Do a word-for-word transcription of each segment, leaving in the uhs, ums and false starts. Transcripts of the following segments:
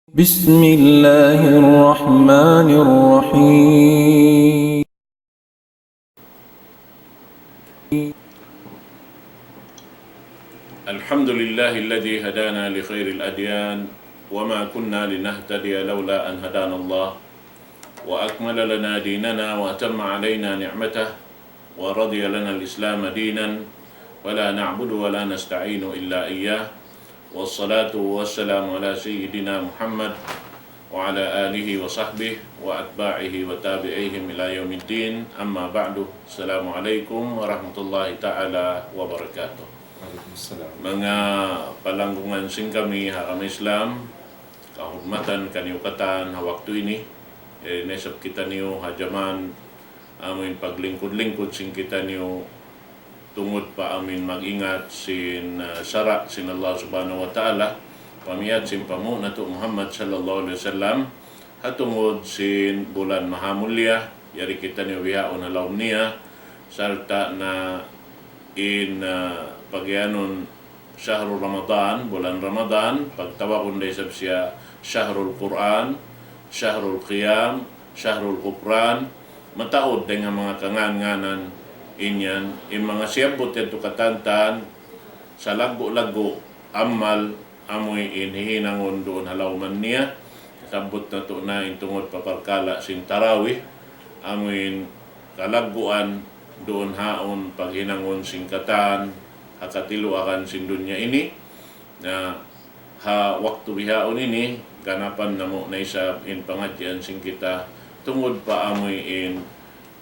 بسم الله الرحمن الرحيم. الحمد لله الذي هدانا لخير الأديان وما كنا لنهتدي لولا أن هدانا الله وأكمل لنا ديننا وأتم علينا نعمته ورضي لنا الإسلام دينا ولا نعبد ولا نستعين إلا إياه والصلاة والسلام على سيدنا محمد وعلى آله وصحبه وأتباعه وتابعيهم إلى يوم الدين. أما بعد. السلام عليكم ورحمة الله تعالى وبركاته. Waalaikumsalam. Manga palanggungan sin kami ha agama Islam, kahurmatan kaniyu katan ha waktu ini, eh, naisab kitaniyu ha jaman amuin paglingkud-lingkud sin kitaniyu tungud pa amuin mag-ingat sin, ah, sara' sin Allah Subhanahu wa Ta'ala, pamiyat sin panghu' natu' Muhammad sallallahu alayhi wasallam, ha tungud sin bulan mahamulliya, yari kitaniyu bihaun ha lawm niya, sarta' na in, ah, pagiyanun shahrul Ramadan, bulan Ramadan, pagtawagun da isab siya shahrul Qur'an, shahrul qiyam, shahrul ghufran, mataud dayn ha manga kangan-nganan in yan, in manga siyabbut yadtu katantan, salaggu'-laggu' amal, amuin hihinangun duun ha lawm niya, sabbut natu' na in tungud pa parkala' sin tarawih, amuin kalagguan duun haun paghinangun sin katan ha katiluagan sin dunya ini. Na ha waktu bihaun ini, ganapan namu' na isab in pangadjian sin kita tungud pa amuin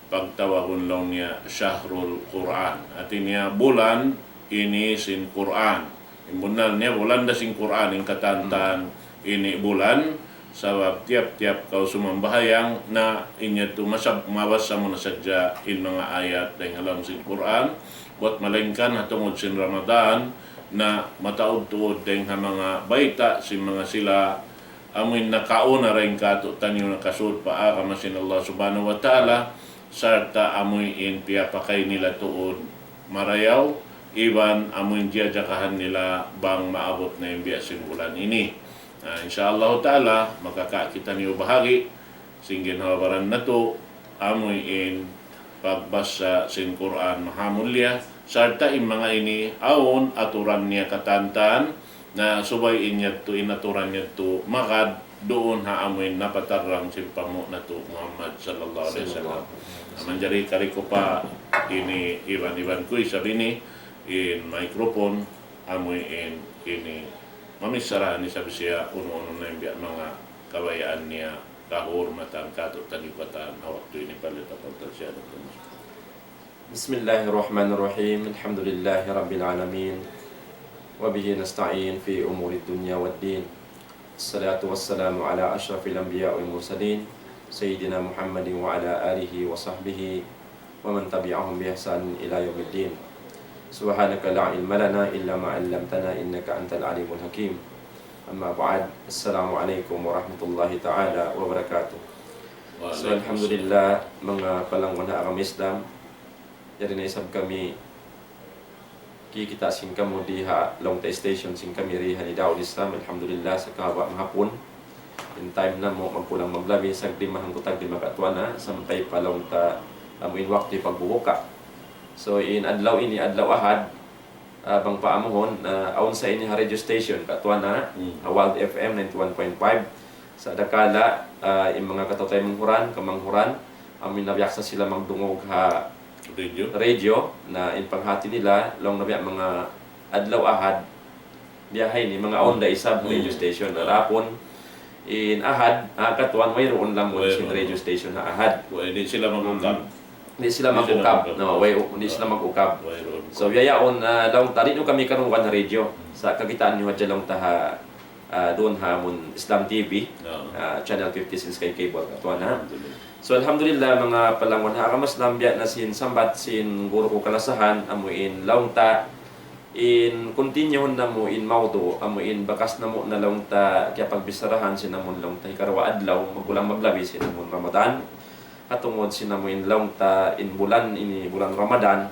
pagtawagun laung niya shahrul Qur'an. Hati niya bulan ini sin Qur'an. In bunnal niya bulan da sin Qur'an, in katantan ini bulan, sabab tiyap-tiyap kaw sumambahayang na in yadtu masab-, mabassa mu na sadja in manga ayat dayn ha lawm sin Qur'an, buwat malaingkan ha tungud sin Ramadan, na mataud tuud dayn ha manga bayta' sin manga sila amuin nakauna dayn kātu'niyu nakasud pa agama sin Allah Subhanahu wa Ta'ala, sarta' amuin piyapakay nila tuud marayaw, iban amuin jiyajagahan nila bang maabut na in biya' sin bulan ini. Na, insya Allah Ta'ala, makakawa' kitaniyu bahagi' sin ginhawa-baran natu', amuin pagbassa sin Qur'an mahamulliya, sarta' in manga ini awn aturan niya katantan, na subay in yadtu, in aturan yadtu magad duun ha amuin napatarrang sin panghu' natu' Muhammad sallallahu alayhi wasallam. Sallallahu alayhi wasallam. Manjari kari ku pa ini iban-iban ku isab ini in microphone, amuin ini mamichara isab siya unu-unu na in biya' manga kabayaan niya kahurmatan kātu'niyu katan ha waktu ini. فليتفضل سيادة المشكور. بسم الله الرحمن الرحيم. الحمد لله رب العالمين. وبه نستعين في أمور الدنيا والدين. الصلاة والسلام على أشرف الأنبياء والمرسلين سيدنا محمد وعلى آله وصحبه ومن تبعهم بإحسان إلى يوم الدين. سبحانك لا علم لنا إلا ما علمتنا إنك أنت العليم الحكيم. أما بعد، السلام عليكم ورحمة الله تعالى وبركاته. So, وعليكم السلام. Alhamdulillah, manga palanggungan ha agama Islam, yari na isab kami kikita' sin kamu di ha laung ta station sin kami di ha Nidaul Islam, alhamdulillah, sa' kahaba' mahapun. In time namu' magkulang maglabi, sagdi mahangkutag di makatuana, sampay pa laung ta amuin waktu pagbubuka. So, in adlaw ini, adlaw Ahad, ah, bang paamuhun, ah, awn sa ini ha radio station, katuana, Hmm. ha Wild F M ninety-one point five. Sa' dakala', ah, in manga kataw-taymanghuran, kamanghuran, amuin nabiyaksa sila magdungug ha Radio. radio, na in panghati nila, laung na biya' manga adlaw Ahad, biya' ha ini, manga awn da isab radio Hmm. station. Ah. Adapun in Ahad, ah, katuan wayruun laung sin Wayruun. radio station ha Ahad. Wa, di' sila mag-ukab. Hmm. Di' sila Di' sila mag-ukab. mag-ukab. No, way, di' sila Ah. mag-ukab. Wayruun. So, biya' yaun, ah, laung ta, di' niyu kami karungugan ha radio. Hmm. Sa' kakitaan niyu hadja laung ta ha ah, duun ha amun Islam T V, Oo. ah, Channel fifty sin Sky Cable, katuan, ha? Alhamdulillah. So, alhamdulillah, manga palanggungan ha agama Islam, biya' na sin sambat sin guru ku kalasahan, amuin laung ta, in continue namu' in mawdu', amuin bakas namu' na laung ta kiyapagbissarahan sin amun laung ta hikaruwa adlaw, magkulang maglabi sin amun Ramadan, ha tungud sin amuin laung ta in bulan ini, bulan Ramadan,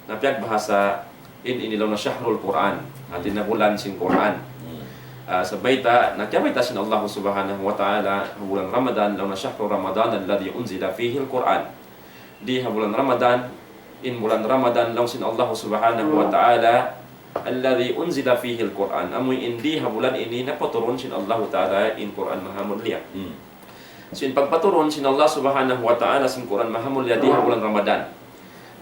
na piyagbahasa in ini laung na shahrul Qur'an. Hati na bulan sin Qur'an. Hmm. Ah, sa' bayta', na kiyabayta' sin Allah Subhanahu wa Ta'ala, ha bulan Ramadan, laung niya شهر رمضان الذي أنزل فيه القرآن. Di ha bulan Ramadan, in bulan Ramadan, laung sin Allah Subhanahu wa Ta'ala, الذي أنزل فيه القرآن. Amu in di ha bulan ini napaturun sin Allah Ta'ala in Qur'an maha mulia. Hmm. So, in pagpaturun sin Allah Subhanahu wa Ta'ala sin Qur'an maha mulia di ha bulan Ramadan.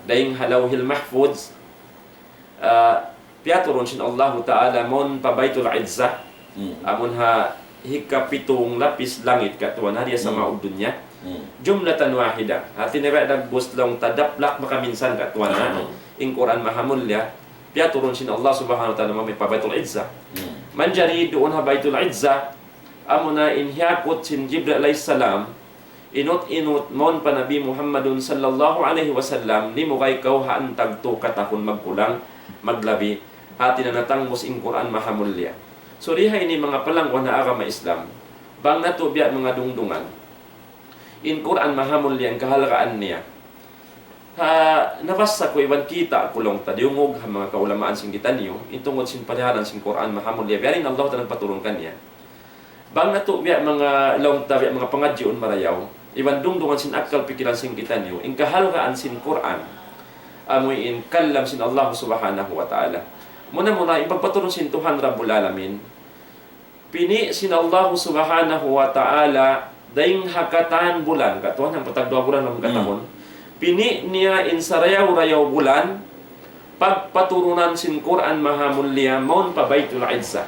Dayng ha Lawhil Mahfuz, ah, piyaturun sin Allahu Ta'ala mawn pa Baytul Izzah. Hmm. Amun ha hikapitung lapis langit katuan ha diya Hmm. sama'ud dunya. Hmm. جملة واحدة. Hati niya dagbus laung ta daplak makaminsan katuan ha. Hmm. In Qur'an maha mulia, piyaturun sin Allah Subhanahu wa Ta'ala mawn pa Baytul Izzah. Hmm. Manjari duun ha Baytul Izzah, amuna in hiyakut sin Jibril alayhis salam, inut-inut mawn pa Nabi Muhammadun sallallahu alayhi wasallam, limugay kaw ha antag tu katahun magkulang, maglabi, hati niya natangmus in Qur'an maha mulia. So, di ha ini manga palangguan ha agama Islam, bang natu' biya' manga dungdungan, in Qur'an maha mulia in kahalgaan niya. Ha, nabassa ku iban kita' ku laung ta diyungug ha manga kaulamaan sin kitaniyu, in tungud sin parihalan sin Qur'an maha mulia, biya' diin in Allah Ta'ala nagpaturun kaniya. Bang natu' biya' manga laung ta biya' manga pangadjiun marayaw, iban dungdungan sin akkal pikilan sin kitaniyu, in kahalgaan sin Qur'an, amu in kalam sin Allah Subhanahu wa Ta'ala. Muna-muna, in pagpaturun sin Tuhan Rabbul Alamin, pini' sin Allah Subhanahu wa Ta'ala, dayng ha katan bulan, katuan hangpu' tagduwa bulan laung Hmm. katahun. Pini' niya in sarayaw-rayaw bulan, pagpaturunan sin Qur'an maha mulia mawn pa Baytul Izzah.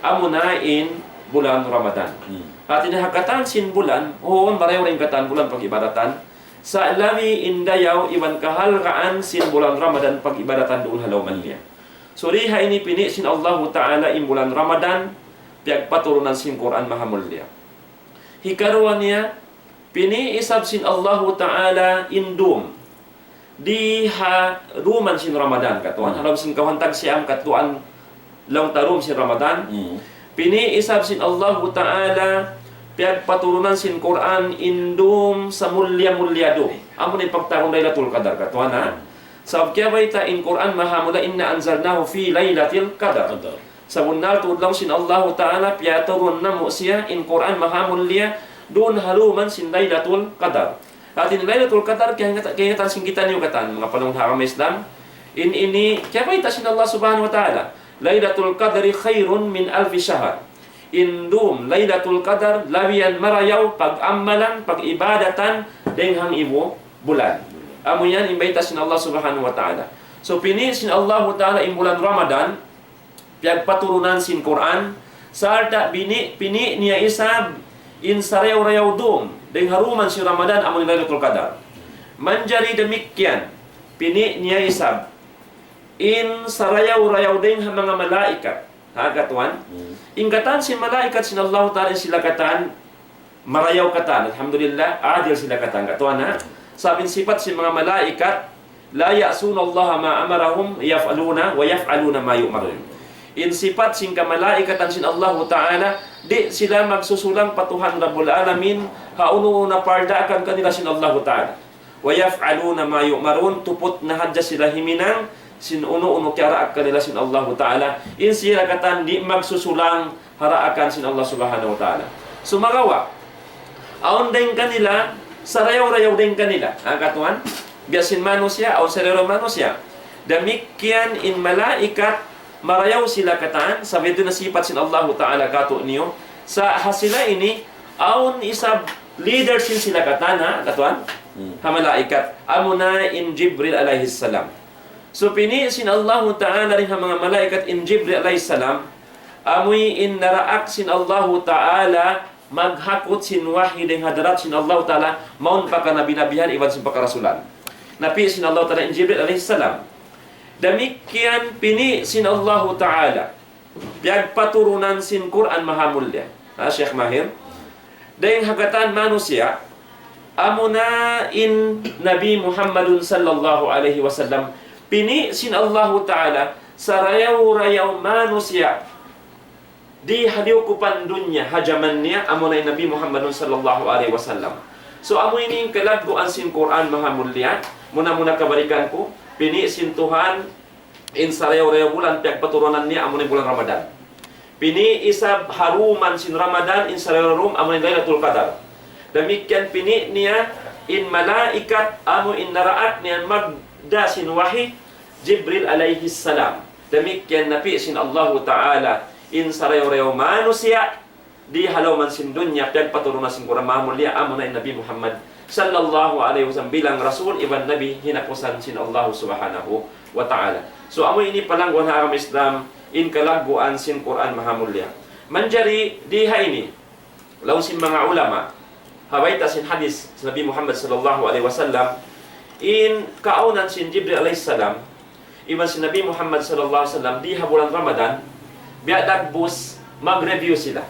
Amuna in bulan Ramadan. Hmm. Hati niya ha katan sin bulan, huun marayaw in katan bulan pag-ibadatan. Sa' labi in dayaw iban kahalgaan sin bulan Ramadan pag-ibadatan duun ha lawm niya. So, di ha ini pini' sin Allahu Ta'ala in bulan Ramadan, piyagpaturunan sin Qur'an maha mulia. Hikaruwa niya, pini' isab sin Allahu Ta'ala in dum. Di ha duman sin Ramadan, katuan. Hmm. Ha lawm sin kawhaan tag siyam, katuan laung ta dum sin Ramadan. Hmm. Pini' isab sin Allahu Ta'ala, piyagpaturunan sin Qur'an in dum sa mulia-mulia dum. Amu na in pagtawagun Laylatul Qadar, katuan, ha? Hmm. Sabab kiyabayta' in Qur'an maha mulia, إنا أنزلناه في ليلة القدر. Qadar. Sabunnal tuud laung sin Allahu Ta'ala, piyaturun namu' siya in Qur'an maha mulia, duun ha duman sin Laylatul Qadar. Hati niya Laylatul Qadar, kiyaingatan, kiyaingatan sin kitaniyu katan, manga palangguan ha agama Islam. In ini, kiyabayta' sin Allah Subhanahu wa Ta'ala, ليلة القدر خير من ألف شهر. In dum Laylatul Qadar, labi yan marayaw, pag-amalan, pag-ibadatan, dayng ha hangibu bulan. Amu yan in bayta' sin Allah Subhanahu wa Ta'ala. So, pini' sin Allahu Ta'ala in bulan Ramadan, piyagpaturunan sin Qur'an, sarta' bini-, pini' niya isab in sarayaw-rayaw dum, dayng ha duman sin Ramadan, amu in Laylatul Qadar. Manjari damikkiyan, pini' niya isab in sarayaw-rayaw dayng ha manga malaikat. Ha, katuan? Hmm. In katan sin malaikat sin Allahu Ta'ala, sila katan marayaw katan, alhamdulillah, adil sila katan, katuan, ha? Sabab in sipat sin manga malaikat, لا يعصون الله ما أمرهم يفعلون ويفعلون ما يؤمرون. In sipat sin kamalaikatan sin Allahu Ta'ala, di' sila magsusulang pa Tuhan Rabbul Alamin, ha unu-unu na pardaakan kanila sin Allahu Ta'ala. ويفعلون ما يؤمرون, tuput na hadja sila himinang, sin unu-unu kiyaraak kanila sin Allahu Ta'ala. In sila katan di' magsusulang ha daakan sin Allah Subhanahu wa Ta'ala. Sumagawa', awn dayng kanila, sarayaw-rayaw dayng kanila. Ha, katuan? Biya' sin manusiya', awn sarayaw-rayaw manusiya'. Damikkiyan in malaikat, marayaw sila katan, sabab yadtu na sipat sin Allahu Ta'ala kātu'niyu. Sa' ha sila ini, awn isab leader sin sila katan, ha, katuan? Hmm. Ha malaikat. Amuna in Jibril alayhis salam. So, pini' sin Allahu Ta'ala dayn ha manga malaikat in Jibril alayhis salam, amuin naraak sin Allahu Ta'ala maghakut sin wahyu dayn ha hadarat sin Allahu Ta'ala, mawn pa kanabi-nabihan iban sin pa karasulan. Napi' sin Allahu Ta'ala in Jibril alayhis salam. Damikkiyan pini' sin Allahu Ta'ala piyagpaturunan sin Qur'an mahamulliya. Ha, Sheikh Mahir? Dayn ha katan manusiya', amuna in Nabi Muhammadun sallallahu alayhi wasallam, pini' sin Allahu Ta'ala, sarayaw-rayaw manusiya', di ha liyukupan dunya, ha jaman niya, amuna in Nabi Muhammadun sallallahu alayhi wasallam. So, amu ini in kalagguan sin Qur'an mahamulliya, muna-muna kabalikan ku, pini' sin Tuhan, in sarayaw-rayaw bulan piyagpaturunan niya amuna in bulan Ramadan. Pini' isab ha duman sin Ramadan in sarayaw-rayaw dum amu in Laylatul Qadar. Damikkiyan pini' niya in malaikat amu in naraak niya magda sin wahi, Jibril alayhi salam. Damikkiyan napi' sin Allahu Ta'ala in sarayaw-rayaw manusiya' di ha lawm sin dunya, piyagpaturun sin Qur'an mahamulliya, amu na in Nabi Muhammad sallallahu alayhi wasallam bilang Rasul iban Nabi hinapusan sin Allah Subhanahu wa Ta'ala. So, amu ini palangguan ha agama Islam, in kalagguan sin Qur'an mahamulliya. Manjari di ha ini, laung sin manga ulama, ha bayta' sin hadith sin Nabi Muhammad sallallahu alayhi wasallam, in kaawnan sin Jibril alayhi salam, iban sin Nabi Muhammad sallallahu alayhi wasallam, di ha bulan Ramadan, biya' dagbus mag-review sila.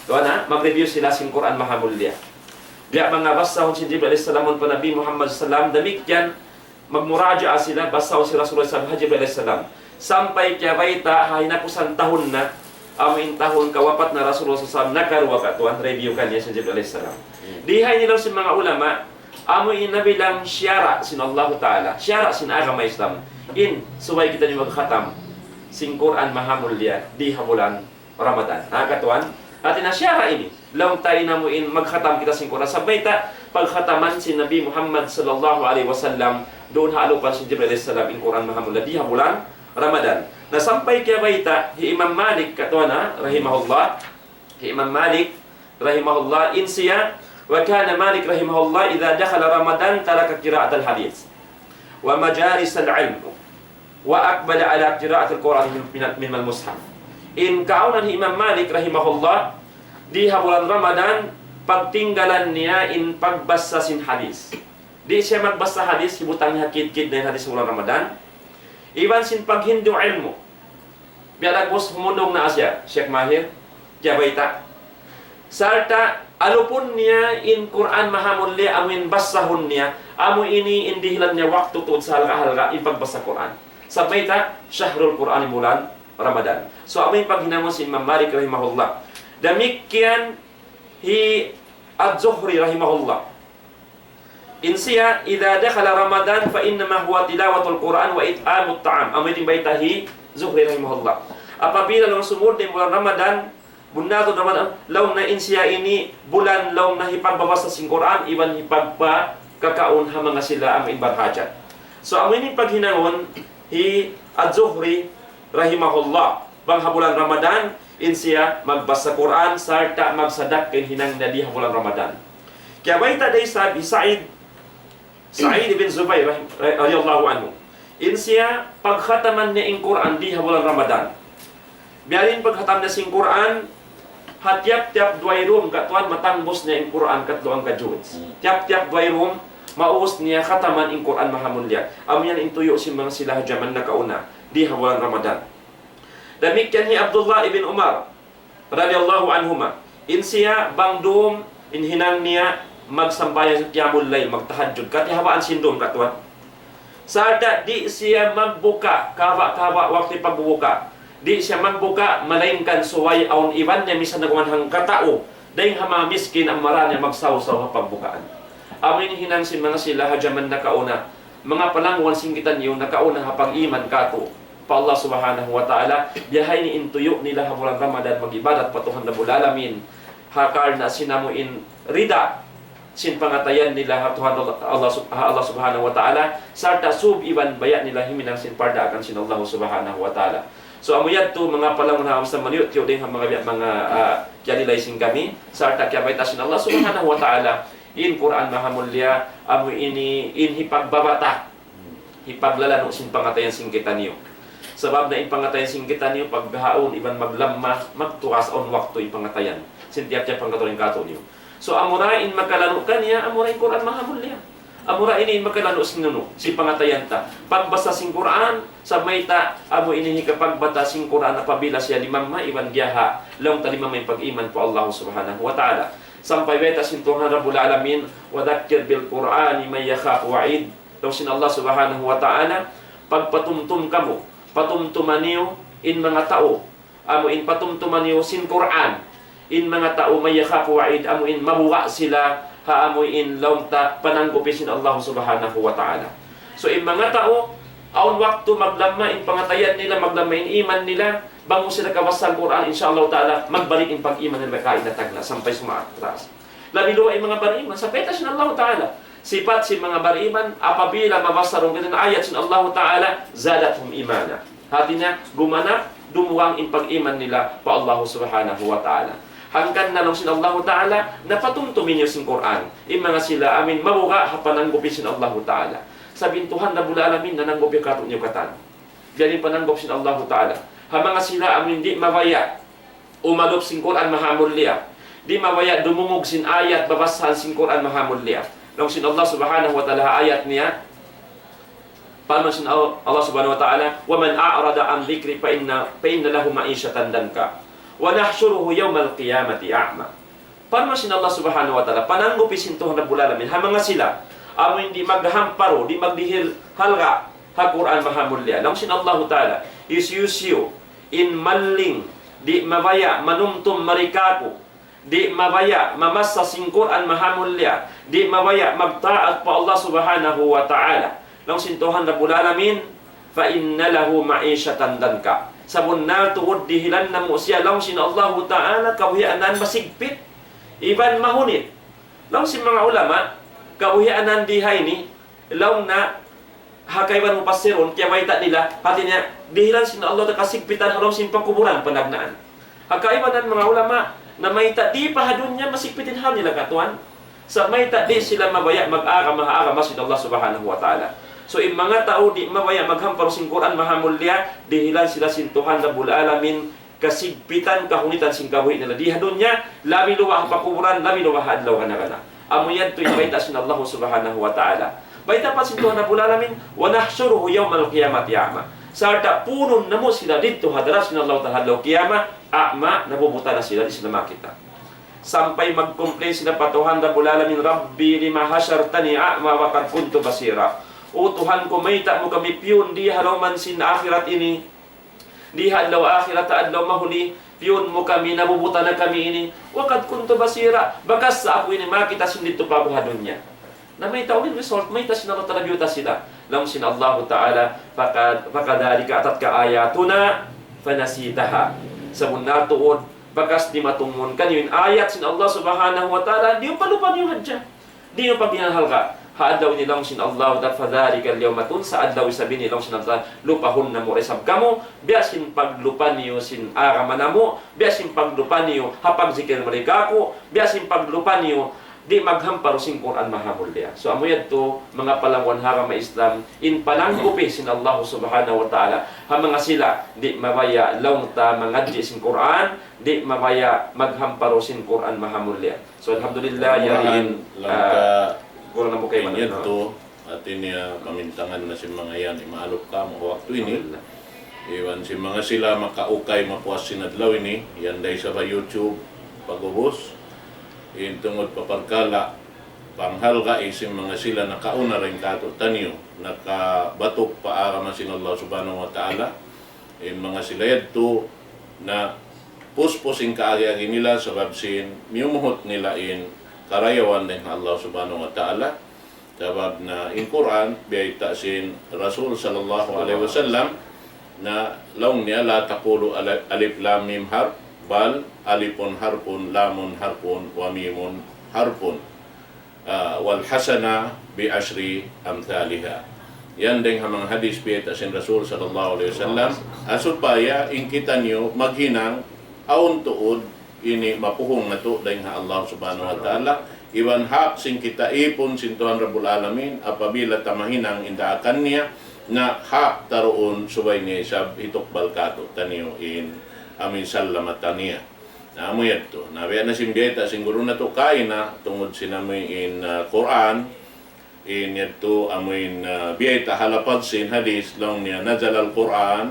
Tuwan ha, mag-review sila sin Qur'an mahamulliya. Biya' manga basahun sin Jibril alayhi salam pa Nabi Muhammad sallallahu alayhi wasallam, damikkiyan magmuraja'a sila, basahun sin Rasulullah sallallahu alayhi wasallam, Jibril alayhi salam. Sampay kiyabayta', ha hinapusan tahun na, amu in tahun kawapat na Rasulullah sallallahu alayhi wasallam, nakaruwa ka tuwan, review kaniya sin Jibril alayhi salam. Di ha ini laung sin manga ulama, amu in nabilang siyara' sin Allahu Ta'ala, siyara' sin agama Islam. In, subay kitaniyu magkhatam sin Qur'an mahamulliya, di ha bulan Ramadan. Ha, katuwan? Hati niya siyara' ini. Laung ta in amu in magkhatam kita sin Qur'an. Sabab mayta', pagkhataman sin Nabi Muhammad sallallahu alayhi wasallam, duun ha alupan sin Jibril alayhi salam in Qur'an mahamulliya di ha bulan Ramadan. Na sampay kiyabayta', hi Imam Malik, katuwan ha, rahimahullah, hi Imam Malik, rahimahullah, in siya, وكان مالك رحمه الله إذا دخل رمضان ترك قراءة الحديث ومجالس العلم وأقبل على قراءة القرآن من، من، من المصحف. In kaawnan hi Imam Malik rahimahullah, di ha bulan Ramadan, pagtinggalan niya in pagbasa sin hadith. Di' siya magbasa hadith, hibutang niya ha kidkid na in hadith bulan Ramadan. Iban sin paghindu' ilmu'. Biya' dagbus humundung na siya, Sheikh Mahir, kiyabayta'. Sarta' alupun niya in Qur'an mahamulliya amu in basahun niya, amu ini in dihilan niya waktu tuud sa halga'-halga' in pagbasa Qur'an. Sabab mayta', shahrul Qur'an, bulan Ramadan. So, amu in paghinangun sin Imam Malik rahimahullah. Damikkiyan hi Az-Zuhri rahimahullah. In siya, إذا دخل رمضان فإنما هو تلاوة القرآن وإطعام الطعام. Amu ini bayta' hi Zuhri rahimahullah. Apabila laung sumud in bulan Ramadan, bunnal tuud Ramadan, laung niya in siya ini bulan laung niya hipagbabasa sin Qur'an, iban hipagpakakaun ha manga sila amu in barhajat. So, amu ini paghinangun hi Az-Zuhri rahimahullah. Bang ha bulan Ramadan, in siya magbasa Qur'an, sarta' magsadakka in hinang niya di ha bulan Ramadan. Kiyabayta' da isab hi Sa'id, Sa'id ibn Zubair, rahim-, radiyallahu anhu. In siya pagkhataman niya in Qur'an di ha bulan Ramadan. Biya' diin pagkhatam niya sin Qur'an, ha tiyap-tiyap duwa dum, katuwan, matangbus niya in Qur'an katluan ka juz. Hmm. Tiyap-tiyap duwa dum, maubus niya khataman in Qur'an mahamulliya. Amu yan in tuyu' sin manga sila ha jaman nakauna, di ha bulan Ramadan. Damikkiyan hi Abdullah ibn Umar, radiyallahu anhuma. In siya bang dum in hinang niya magsambahayang qiyamul layl, magtahajjud, katihawaan sin dum katuwan. Sarta' di' siya magbuka, kahaba'-kahaba' waktu pagbuka. Di' siya magbuka, malaingkan subay awn iban niya misan na kuman hangkatau. Dayng ha manga miskin amura niya magsawsaw ha pagbukaan. Amu in hinang sin manga sila ha jaman nakauna. Manga palangguan sin kitaniyu nakauna ha pag-iman kātu' pa Allah Subhanahu wa Ta'ala, biya' ha ini in tuyu' nila ha bulan Ramadan mag-ibadat pa Tuhan Rabbul Alamin. Ha karna' sin amu in rida sin pangatayan nila ha Tuhan Allah, Allah Sub-, ha Allah Subhanahu wa Ta'ala, sarta' sūb iban baya' nila himinang sin pardaakan sin Allah Subhanahu wa Ta'ala. So, amu yadtu manga palangguan ha agama Islam, maniyu-tiyu' dayng ha manga biya' manga, ah, kiyalilay sin kami, sarta' kiyabayta' sin Allah Subhanahu wa Ta'ala, in Qur'an mahamulliya, amu ini in hipagbabata', hipaglalanu' sin pangatayan sin kitaniyu. Sabab na in pangatayan sin kitaniyu, pagbihaun iban maglamma, magtugas awn waktu in pangatayan sin tiyap-tiyap pangkatauhan kātu'niyu. So, amura in makalanu' kaniya, amura in Qur'an mahamulliya. Amura ini in makalanu' sin unu, sin pangatayan ta. Pagbasa sin Qur'an, sabab mayta', amu ini hikapagbata' sin Qur'an apabila siya limamma iban biyaha, laung ta limamma in pag-iman pa Allah Subhanahu wa Ta'ala. Sampay bayta' sin Tuhan Rabbul Alamin, وذكر بالقرآن من يخاف وعيد. Laung sin Allah Subhanahu wa Ta'ala, pagpatumtum kamu, patumtuma niyu in manga tau, amu in patumtuma niyu sin Qur'an, in manga tau من يخاف وعيد, amu in mabuga' sila, ha amu in laung ta pananggupi sin Allah Subhanahu wa Ta'ala. So, in manga tau, awn waktu maglamma in pangatayan nila, maglamma in iman nila, Bang mu sila kabasa in Qur'an, insya Allah Ta'ala, magbalik in pag-iman nila kaina tagna' sampay sumaat taas. Labi luwa in manga bariman, sapay ta sin Allah Ta'ala. Sipat sin manga bariman, apabila mabasa nila in ayat sin Allah Ta'ala, زادتهم إيمانا. Hati niya, gumana', dumuwang in pag-iman nila pa Allah Subhanahu wa Ta'ala. Hangkan na laung sin Allah Ta'ala, na patumtumi niyu sin Qur'an. In manga sila amuin mabuga' ha pananggup sin Allah Ta'ala. Sabab in Tuhan Rabbul Alamin, nananggup katu'niyu katan. Biya' diin in pananggup sin Allah Ta'ala ha manga sila amuin di' mabaya' umalup sin Qur'an mahamulliya. Di' mabaya' dumungug sin ayat babasahan sin Qur'an mahamulliya. Laung sin Allah Subhanahu wa Ta'ala ha ayat niya, parman sin Allah Subhanahu wa Ta'ala, ومن أعرض عن ذكري فإن، فإن له معيشة ضنكا ونحشره يوم القيامة أعمى. Parman sin Allah Subhanahu wa Ta'ala, pananggup sin Tuhan Rabbul Alamin ha manga sila amuin di' maghamparu, di' magdihil halga' ha Qur'an mahamulliya. Laung sin Allah Ta'ala, hisiyu-siyu in malling, di' mabaya' manumtum mari kāku', di' mabaya' mamassa sin Qur'an mahamulliya, di' mabaya' magtaat pa Allah Subhanahu wa Ta'ala. Laung sin Tuhan Rabbul Alamin, فإن له معيشة ضنكا. Sabunnal tuud dihilan namu' siya, laung sin Allahu Ta'ala, kabuhianan masigpit iban mahunit. Laung sin manga ulama, kabuhianan di ha ini, laung na ha kaibanan mufassirun, kiyabayta' nila, hati niya, dihilan sin Allah Ta'ala kasigpitan ha lawm sin pakuburan panagnaan. Ha kaibanan manga ulama, namayta' di' pa ha dunya masigpit in hal nila katuan. Sa' mayta' di' sila mabaya' mag-agama ha agama sin Allah Subhanahu wa Ta'ala. So, in manga tau di' mabaya' maghamparu sin Qur'an mahamulliya, dihilan sila sin Tuhan Rabbul Alamin, kasigpitan, kahunitan sin kabuhi' nila di ha dunya, labi luba ha pakuburan, labi luba ha adlaw gana-gana. Amu yadtu in bayta' sin Allah Subhanahu wa Ta'ala. Bayta' pa sin Tuhan Rabbul Alamin, ونحشره يوم القيامة أعمى. Sarta' punun namu' sila didtu ha hadarat sin Allah Ta'ala ha adlaw kiyamat, a'ma, nabubuta na sila, di' sila makita'. Sampay mag-complain sila pa Tuhan Rabbul Alamin, رب لم حشرتني أعمى وقد كنت بصيرا. O Tuhan ku, mayta' mu kami piyun di ha lawm sin akhirat ini, di ha adlaw akhirat, adlaw mahuli, piyun mu kami, nabubuta na kami ini. وقد كنت بصيرا. Bakas sa aku ini makita' sin didtu pa aku ha dunya. Na mayta' unu in result, mayta' sin Allah Ta'ala biyuta' sila. Laung sin Allah Ta'ala, فك-، فكذلك أتتك آياتنا فنسيتها. Sabunnal tuud, bakas dimatung mawn kaniyu in ayat sin Allah Subhanahu wa Ta'ala, diyupa-lupa niyu hadja. Di' niyu pagdihil halga'. Ha adlaw ini laung sin Allah Ta'ala, فذلك اليوم تنسى, adlaw isab ini laung sin Allah Ta'ala, lupahun namu' isab kamu, biya' sin paglupa niyu sin agama namu', biya' sin paglupa niyu ha pagzikir mari kāku', biya' sin paglupa niyu di' maghamparu sin Qur'an mahamulliya. So, amu yadtu, manga palangguan ha agama Islam, in pananggupi sin Allah Subhanahu wa Ta'ala ha manga sila di' mabaya' laung ta mangadji' sin Qur'an, di' mabaya' maghamparu sin Qur'an mahamulliya. So, alhamdulillah, ya in, laung ah, ta guru namu' kaibanan, in yadtu, hati niya pamintangan na sin manga yan, imaalup kamu ha waktu ini. Alhamdulillah. Iban sin manga sila makaukay mapuas sin adlaw ini, yan da isab ha YouTube, pag'ubus. In tungud pa parkala', panghalgai sin manga sila nakauna dayn kātu'niyu, nakabatuk pa agama sin Allah Subhanahu wa Ta'ala. In manga sila yadtu na puspus in kaagi-agi nila sabab sin miyumuhut nila in karayawan dayn ha Allah Subhanahu wa Ta'ala. Sabab na in Qur'an, biyayta' sin Rasul sallallahu alayhi wasallam, na laung niya, لا تقولوا ألف لام ميم حرف، بل ألف حرف، لام حرف، وميم حرف. Ah, والحسنة بعشر أمثالها. Yan dayn ha manga hadis biyayta' sin Rasul sallallahu alayhi wasallam, ah, supaya in kitaniyu maghinang awn tuud ini mapuhung natu' dayn ha Allah Subhanahu wa Ta'ala, iban hak sin kita ipun sin Tuhan Rabbul Alamin, apabila ta mahinang in daakan niya, na hak ta duun subay niya isab hitukbal kātu'niyu in amuin salamatan niya. Na amu yadtu. Na biya' na sin biyayta' sin guru natu' kaina, tungud sin amuin, ah, Qur'an, in yadtu amuin, ah, biyayta' ha lapad sin hadis, laung niya, نزل القرآن,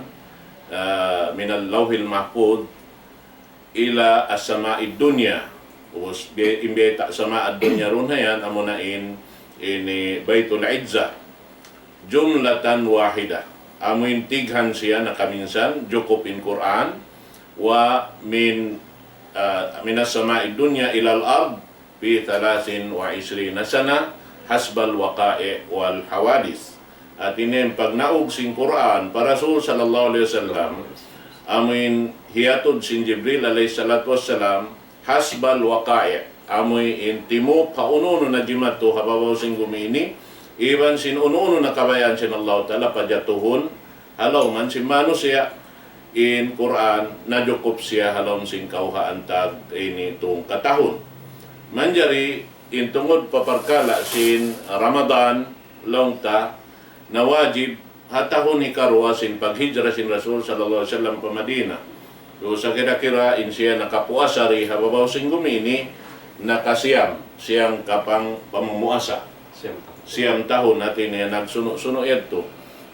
ah, من اللوح المحفوظ إلى السماء الدنيا. Ubus, bi-, in biyayta' sama' ad-dunya duun ha yan, amuna in, ini Baytul Izzah. جملة واحدة. Amuin tighan siya nakaminsan, jukup in Qur'an, ومن، ah, من السماء الدنيا إلى الأرض في ثلاث وعشرين سنة حسب الوقائع والحوادث. Hati niya in pagnaug sin Qur'an pa Rasul sallallahu alayhi wasallam, Amuin hiyatud sin Jibril alayhi salatu wassalam, hasbal waqai'. Amuin timūp ha unu-unu na jimatu ha babaw sin gumi ini, iban sin unu-unu na kabayaan sin Allah Ta'ala pajatuhun, ha lawm sin manusiya', in Qur'an, najukup siya ha lawm sin kawhaan tag ini tung katahun. Manjari, in tungud pa parkala' sin Ramadan, laung ta, na wajib, ha tahun hikaruwa sin paghijra sin Rasul sallallahu alayhi wasallam pa Madina. So, sakira-kira in siya nakapuasa di ha babaw sin gumi ini, nakasiyam, siyam kapang pamumuasa. Siyam tahun. Siyam tahun, hati niya nagsunu'-sunu' yadtu.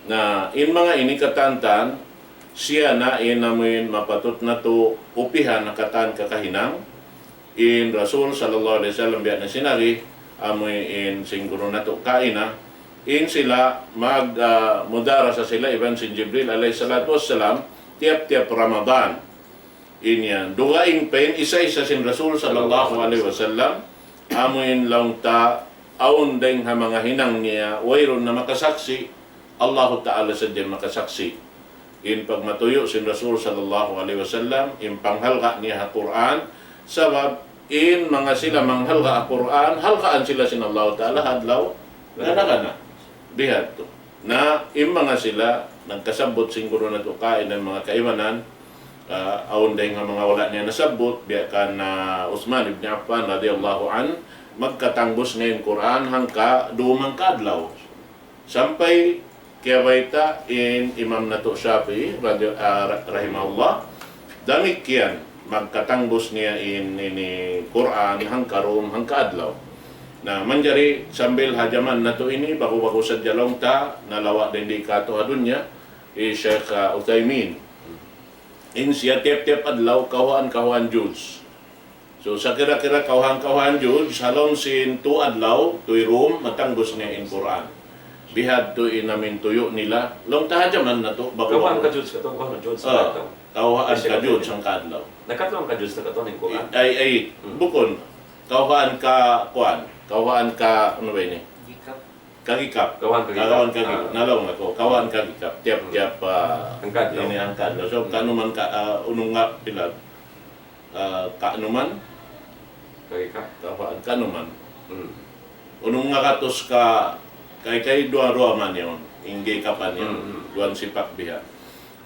Na, in manga ini katantan, siya na in amuin mapatut natu' upihan na katan kakahinang, in Rasul sallallahu alayhi wasallam biya' na sin agi, amuin sin guru natu' kaina, in sila mag, ah, mudarasa sila iban sin Jibril alayhi salatu wassalam, tiyap-tiyap Ramadan. In yan, dugaing pa in isa-isa sin Rasul sallallahu alayhi wasallam, amuin laung ta awn dayng ha manga hinang niya, wayruun na makasaksi', Allahu Ta'ala sadja makasaksi'. In pagmatuyu' sin Rasul sallallahu alayhi wasallam, in panghalga' niya ha Qur'an, sabab in manga sila manghalga' ha Qur'an, halgaan sila sin Allahu Ta'ala ha adlaw, gana-gana. Bihadtu. Na, in manga sila, nagkasabbut sin guru natu' kaina, manga kaibanan, ah, awn dayng ha manga wala' niya nasabbut, biya' kan, ah, Uthman ibn Affan radiyallahu anhu, magkatangbus niya in Qur'an hangka dum hangka adlaw. Sampay kiyabayta' in Imam natu' Shafi'i radi-, ah, ra-, rahimahullah, damikkiyan magkatangbus niya in ini Qur'an hangka dum hangka adlaw. Na, manjari sambil ha jaman natu' ini, bagu-bagu sadja laung ta, nalawa' da in di katu' ha dunya, hi Shaykh, ah, Uthaymin. In siya tiyap-tiyap adlaw, kawhaan-kawhaan juz. So, sakira-kira kawhaan-kawhaan juz, ha lawm sin tu adlaw, tui dum, matangbus niya in Qur'an. Bihadtu in amuin tuyu' nila, laung ta ha jaman natu', bagu-bagu. Kawhaan ka juz katu', kawhaan juz Ah, katu'. Kawhaan ka juz hangka adlaw. Nakatlu hangka juz na katu' in Qur'an? Ay, ay, Hmm. bukun. Kawhaan ka, kuwan. Kawhaan ka, unu ba ini? Gikap. Kagikap. Kawhaan kagikap. Kawhaan kagikap. Ah. Nalaung aku. Kawhaan kagikap. Tiyap-tiyap, ah, Hangka adlaw. Ini hangka adlaw. So, Hmm. kanuman ka, ah, unung nga pila. Ah, kanuman? Kagikap. Kawhaan, kanuman. Hmm. Unung nga gatus ka, kay-kay duwa-duwa man yaun. Ingge kapan yaun. Hmm, hmm. Duwa sipak biha.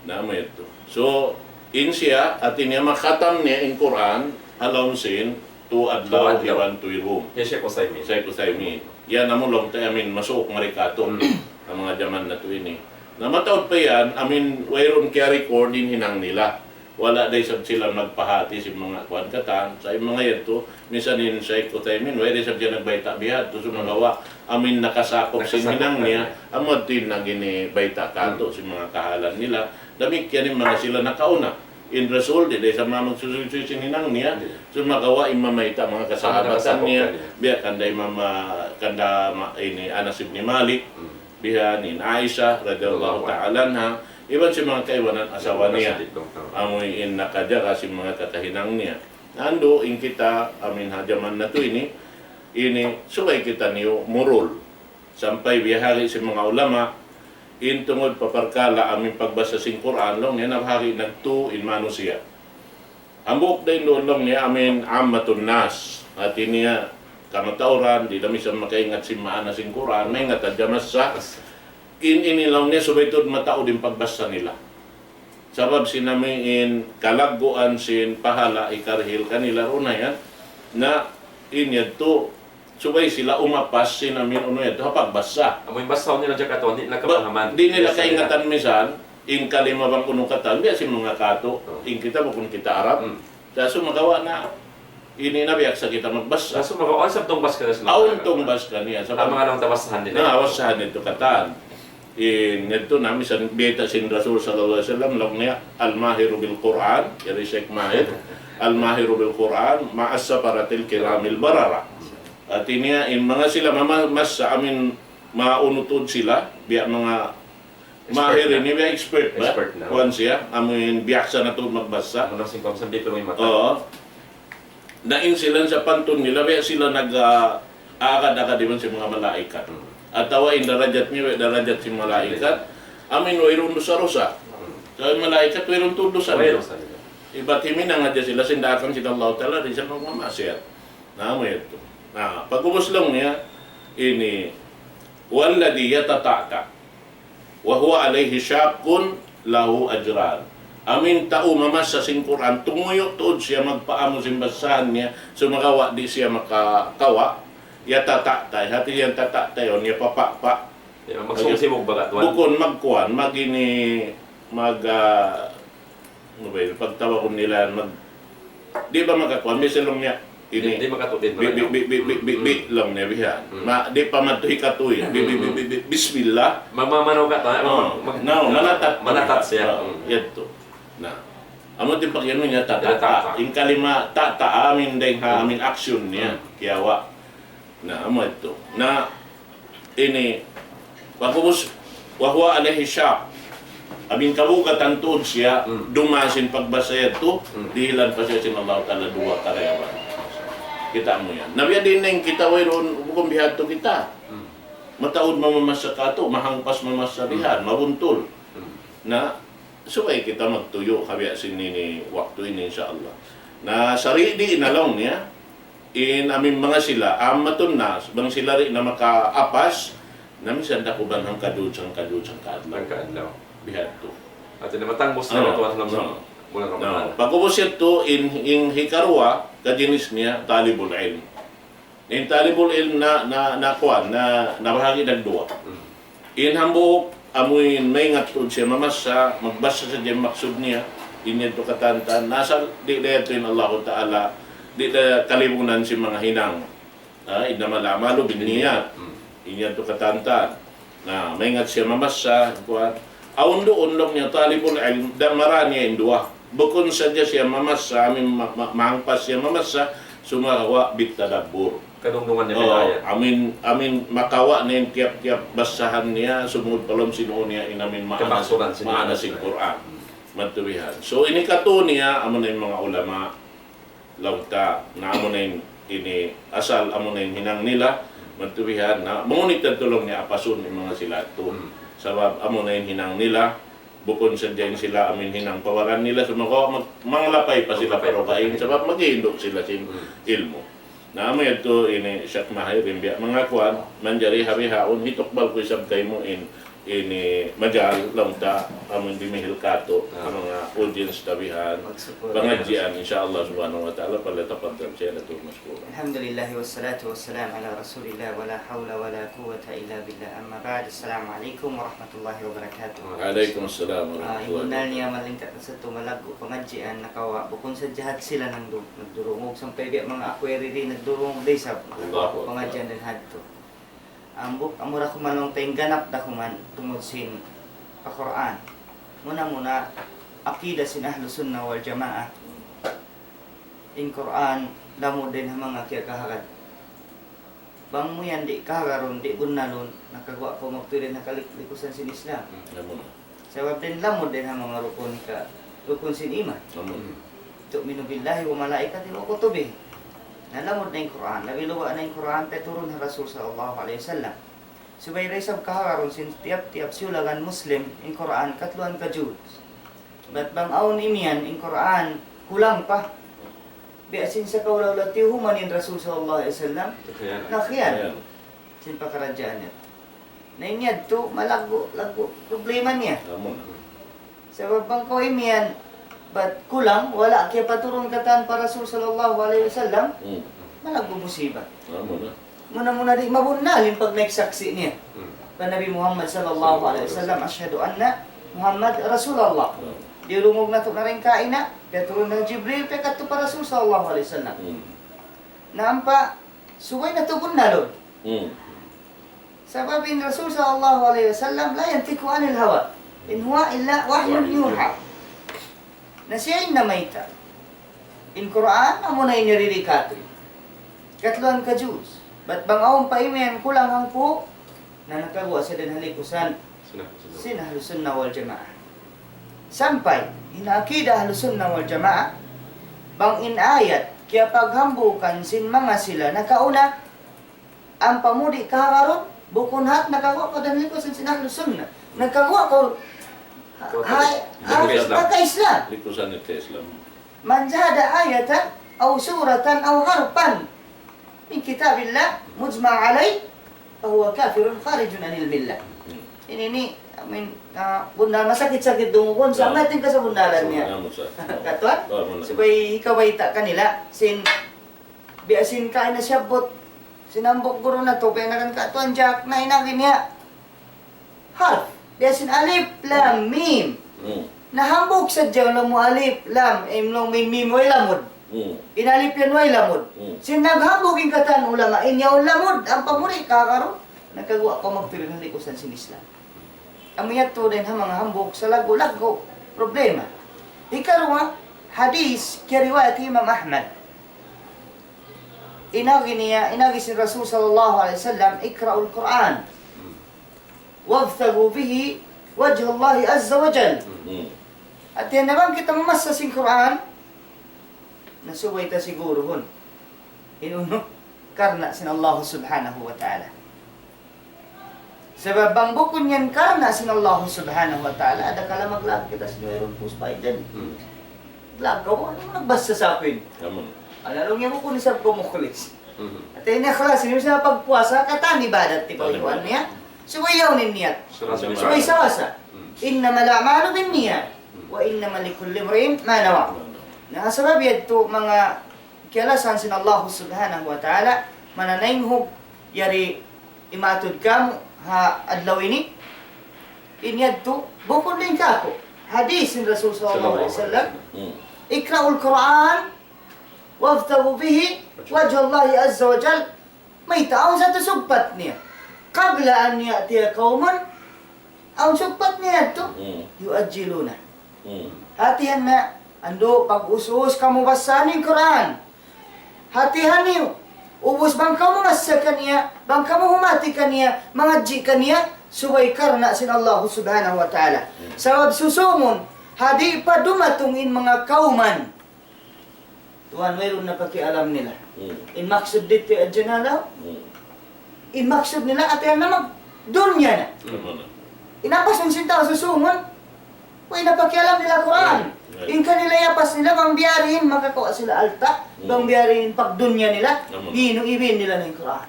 Na, amu yadtu. So, in siya, hati niya makatam niya in Qur'an, ha lawm sin, tu adlaw, Tu adlaw. Iban tui dum. Ya, Shaykh Uthaymin. Shaykh Uthaymin. Yan amu laung ta amuin masuuk mari katu'. Hmm. Ha manga jaman natu' ini. Na mataud pa yan, amuin wayruun kiya-record in hinang nila. Wala' da isab sila magpahāti sin manga kuwan katan. Sa' in manga yadtu, minsan in Shaykh Uthaymin, wala' da isab siya nagbayta' bihadtu, sumagawa', amuin nakasakup sin Nakasakup hinang niya, kaniya. Amu yadtu in nagini bayta' katu', Hmm. sin manga kahalan nila. Damikkiyan in manga sila nakauna. In Rasul, di' da isab magsusuy-suy sin hinang niya. Di'. Sumagawa' in mamayta' manga Ang kasahabatan nakasakup niya, kaniya. Biya' kanda Imam, ah, kanda ma-, ini Anas ibn Malik, Hmm. biha' in Aisha radiyallahu Radiyallahu anha. Ta'ala anha, iban sin manga kaibanan asawa niya. Nakasakup kaniya. Amu in nakajaga sin manga kakahinang niya. Andu' in kita, amuin ha jaman natu' ini, ini subay kitaniyu murul. Sampay biyahagi sin manga ulama, in tungud pa parkala' amuin pagbasa sin Qur'an, laung niya nabahagi' nagtu in manusiya'. Hambuuk da in duun laung niya amuin ammatun nas. Hati niya kamatauran, di' da minsan makaingat sin maana sin Qur'an, maingat hadja massa. In ini laung niya subay tuud mataud in pagbasa nila. Sabab sin amuin kalagguan sin pahala' hikarihil kanila duun yan. Na in yadtu subay sila umapas sin amuin unu yadtu ha pagbasa. Amuin basahun nila hadja katu', di' nila Ba-, kapahaman. Di' nila Biasa nila. Kaingatan minsan, in kalima bang unu katan, biya' sin manga katu', Oh. in kita bukun kita Arab. Hmm. Sa' sumagawa' na, ini na biya' sa kita magbasa. Sa' sumagawa', awn sab tungbas kaniya sila. Awn tungbas kaniya. Sa' Ang manga laung ta basahan nila. Na, basahan nila katan. In, yadtu na, minsan, bayta' sin Rasul sallallahu alayhi wasallam, laung niya, "Al-mahiru bil Qur'an," yari Shaykh Mahir, "Al-mahiru bil Qur'an, ma'as safaratil kiramil barara." Hati niya, in manga sila mama-, massa amuin maunu tuud sila, biya' manga Expert mahir na. Ini, biya' expert ba? Expert na. Kuwan siya, amuin biyaksa na tuud magbasa. Amu na sin kuwan, sambil pero yung mata. Oo. Na in sila sapantun nila, biya' sila nag, ah, aagad-agad iban sin manga malaikat. Hmm. Atawa in darajat niya, biya' darajat sin malaikat. Amuin wayruun dusa-dusa. Hmm. So, Ay, malaikat, wayruun tuud dusa nila. Wayruun dusa nila. Ibat himinang hadja sila sin daakan sin Allah Ta'ala, di' sila magmamaksiyat. Na, amu yadtu. Na, pag'ubus laung niya, ini, والذي يتتعتع وهو عليه شاق له أجران. Amu in tau mamassa sin Qur'an, tumuyu' tuud siya magpaamu sin basahan niya, sumagawa' di' siya makakawa', يتتعتع, hati niya يتتعتع yaun, ya papapa. Ya, magsumsibug baga, tuwan. Bukun magkuan, mag ini, mag, ah, unu ba yan, pagtawagun nila, mag, di' ba makakuan, bisan laung niya, ini, di', di' makatudin, bi, bi, bi, bi, bi, bi, bi, laung niya bihan. Hmm. Ma, di' pa madtu hikatu yan. Bi, bi, bi, bi, bi, bismillah. Magmamanaw ka, ta-, mag, mag, no, manatat. Manatat siya. Oh, hmm. Yadtu. Na, amu in pag-anu niya, ta'ta'a. Ta'ta'a. In kalima ta'ta'a, amu in dayng ha, amu in action niya. Hmm. Kiyawa'. Na, amu yadtu. Na, ini, pag'ubus, وهو عليه شاق. Amu in kabugatan tuud siya, hmm, dumasin pagbasa yadtu, hmm, dihilan pa siya sin Allah Ta'ala duwa karayawan. Kita' mu yan. Na biya' diin in kita wayruun, bukun bihadtu kita. Hmm. Mataud mamamassa katu', mahangpas mamassa bihan, hmm, mabuntul. Hmm. Na, subay kita magtuyu', ha biya' sin ini waktu ini, insya Allah. Na, sarili' na laung niya, in amu in manga sila, ammatun nas, bang sila di' na makaapas, na minsan dakuban hangka dusa, hangka dusa, hangka adlaw. Hangka adlaw. Bihadtu. Hati niya matangbus na, ah, katu' ha lawm, ah, bulan Ramadan. Ah. Pag'ubus yadtu, in, in hikaruwa, kajinis niya, talibul ilm. In talibul ilm na, na, na kuwan, na, nabahagi' nagduwa. Hmm. In hambuuk, amu in maingat tuud siya mamassa, magbasa sadja in maksud niya, in yadtu katantan, na asal di' da yadtu in Allahu Ta'ala, di' da kalibunan sin manga hinang. Ah, إنما الأعمال بالنيات. Hmm. In yadtu katantan. Na, maingat siya mamassa, kuwan. Awn duun laung niya talibul ilm, da mara niya in duwa. Bukun sadja siya mamassa, amu in ma-, ma-, mahangpas siya mamassa, sumagawa' بالتدبر. Kadungdungan niya, oh, in ayat. Amu in, amu in makawa' niya in tiyap-tiyap basahan niya, sumud pa lawm sin ū niya in amu in maana, kamaksuran sin maana sin Qur'an. Hmm. Madtu bihan. So, ini katu' niya, amu na in manga ulama, laung ta, na amu na in ini asal, amu na in hinang nila, madtu bihan, na mangunit yadtu laung niya apasun in manga sila yadtu. Hmm. Sabab amu na in hinang nila, bukun sadja in sila amu in hinang pa baran nila, sumagawa' mag-, manglapay pa sila, manglapay pa pa baran. Sabab maghihindu' sila sin, hmm, ilmu'. Na amu yadtu ini Sheikh Mahir, in biya' manga kuwan, manjari ha bihaun, hitukbal ku isab kaymu in ini majal laung ta amun dimihil katu', ah, manga audience ta bihan, magsukul, pangadjian, insya Allah subhanahu wa ta'ala, فليتفضل سيادته مشكورا. الحمد لله والصلاة والسلام على رسول الله ولا حول ولا قوة إلا بالله. أما بعد، السلام عليكم ورحمة الله وبركاته. Wa alaykum assalam wa rahmatullahi wa barakatuh. Ah, in bunnal niya malingkat na sadtu malaggu' pangadjian nakawa', bukun sadja ha sila nagdu-, nagdurungug, sampay biya' manga aku yari di' nagdurungug da isab. Allahu Akbar. Pangadjian dayn hadtu. Hambuuk, amura kuman laung ta in ganap da kuman tungud sin pa Qur'an. Muna-muna, akida sin Ahlus Sunnah wal Jamaah. In Qur'an, lamud dayn ha manga kiyakahagad. Bang mu yan di' kahagarun, di' bunnalun, nakaguwa' kaw magtuy dayn ha kalik-, likusan sin Islam. Hmm, lamud. Sabab dayn lamud dayn ha manga rukun ka, rukun sin iman. Amun. تؤمن بالله وملائكته وكتبه. Na lamud na in Qur'an, labi-labi na in Qur'an, piyaturun ha Rasul sallallahu alayhi wasallam. Subay da isab kahagarun sin tiyap-tiyap siyulagan Muslim, in Qur'an, katluan ka juz. Bat bang awn imiyan, in Qur'an, kulang pa. Biya' sin sa kaula-ula tiyuhuman in Rasul sallallahu alayhi wasallam, nakhiyan. Nakhiyan. Sin pakaradjaan niya. Na in yadtu, malaggu', laggu' problema niya. Amun. Sabab bang kaw imiyan, bat kulang, wala' kiyapaturun katan pa Rasul sallallahu alayhi wasallam, hmm, malaggu' musiba. Amun na. Muna-muna di' mabunnal in pagnaik saksi' niya. Hmm. Pa Nabi Muhammad sallallahu alayhi wasallam, أشهد أن محمدا رسول الله. Hmm. Diyulungug natu' na dayn kaina, piyaturun na Jibril, piyakadtu pa Rasul sallallahu alayhi wasallam. Hmm. Na ampa, subay natu' bunnalun. Hmm. Sabab in Rasul sallallahu alayhi wasallam, لا ينطق عن الهوى. إن هو إلا وحي يوحى. Na siya in namayta'. In Qur'an, amuna in yari di katu'. Katluan ka juz. Bat bang awn pa imiyan kulang hangpu', na nakaguwa' sa dayn ha likusan sin Ahlus Sunnah wal Jamaah. Sampay, in akida Ahlus Sunnah wal Jamaah, bang in ayat, kiyapaghambuukan sin manga sila nakauna, ampa mu di' kahagarun, bukun hat nakaguwa' kaw dayn ha likusan sin Ahlus Sunnah. Nakaguwa' kaw Hay, ha, ha ka-Islam. Likusan niya ka-Islam. من جحد آية أو سورة أو حرفا من كتاب الله مجمع عليه فهو كافر خارج عن الملة. Hmm. Ini, ini, I mean, ah, bunnal masakit-sakit dungugun, sa' Ah. Amu in kasabunnalan niya. Amu sa. Katuan? Ah, amu na. Subay hikabayta' kanila. Sin, biya' sin kaina siyabbut. Sin hambuuk guru natu', biya' na kan Katuan Jack, na in agi niya. Harf. Biya' sin alif, lam, mim. Hmm. Na hambuuk sadja laung mu alif, lam, mim, laung mu mim, way lamud. Hmm. In alif yan way lamud. Hmm. Sin naghambuuk in katan ulama, in yaun lamud, ampa mu di' kakaru, nakaguwa' kaw magtuud ha likusan sin Islam. Amu yadtu dayn ha manga hambuuk sa laggu'-laggu' problema. Hikaruwa, hadith kiyariwayat hi Imam Ahmad. In agi niya, in agi sin Rasul sallallahu alayhi wasallam, اقرأوا القرآن وابتغوا به وجه الله عز وجل. Hmm. Hati niya bang kita mamassa sin Qur'an, na subay ta siguruhun in unu, karna' sin Allah subhanahu wa ta'ala. Sabab bang bukun yan karna' sin Allah subhanahu wa ta'ala, adakala maglaag kita sin wayruun puspa iyan. Hmm. Laag kaw, unu nagbassa sa aku ini? Amun. Laung niya bukun isab kaw mukhlis. Mhm. Hati niya ikhlas ini, misan pagpuasa, katan ibadat ti pagpuasa niya. Subay yaun in niyat. Subay sawasa. Hmm. إنما الأعمال بالنيات. Hmm. وإنما لكل امرئ ما نوى. Na sabab yadtu manga kiyalasahan sin Allah subhanahu wa ta'ala, mananaynghug yari imatud kamu ha adlaw ini. In yadtu, bukun dayn kāku'. Hadith sin Rasul sallallahu alayhi wasallam. Hmm. اقرأوا القرآن وابتغوا به وجه الله عز وجل. Mayta', awn sa tu sugpat niya. قبل أن يأتي قوم, awn sugpat niya yadtu. Hmm. يؤجلونه. Hmm. Hatihan na, andu', pag-us-us kamu bassahan in Qur'an. Hatihan niyu, ubus bang kamu mangassa kaniya, bang kamu humati kaniya, mangadji' kaniya, subay karna' sin Allah subhanahu wa ta'ala. Hmm. Sabab susungun, ha di' pa dumatung in manga kawman. Tuwan, wayruun na pakialam nila. Hmm. In maksud didtu adjana law. Hmm. In maksud nila, hatihan na mag-dunya na. Hmm. In apas sin tau susungun, way na pakialam nila Qur'an. Hmm. In kanila yapas nila, bang biya' diin, makakuha sila alta', hmm, bang biya' diin pagdunya nila, hmm, binu-, ibin nila na in Qur'an.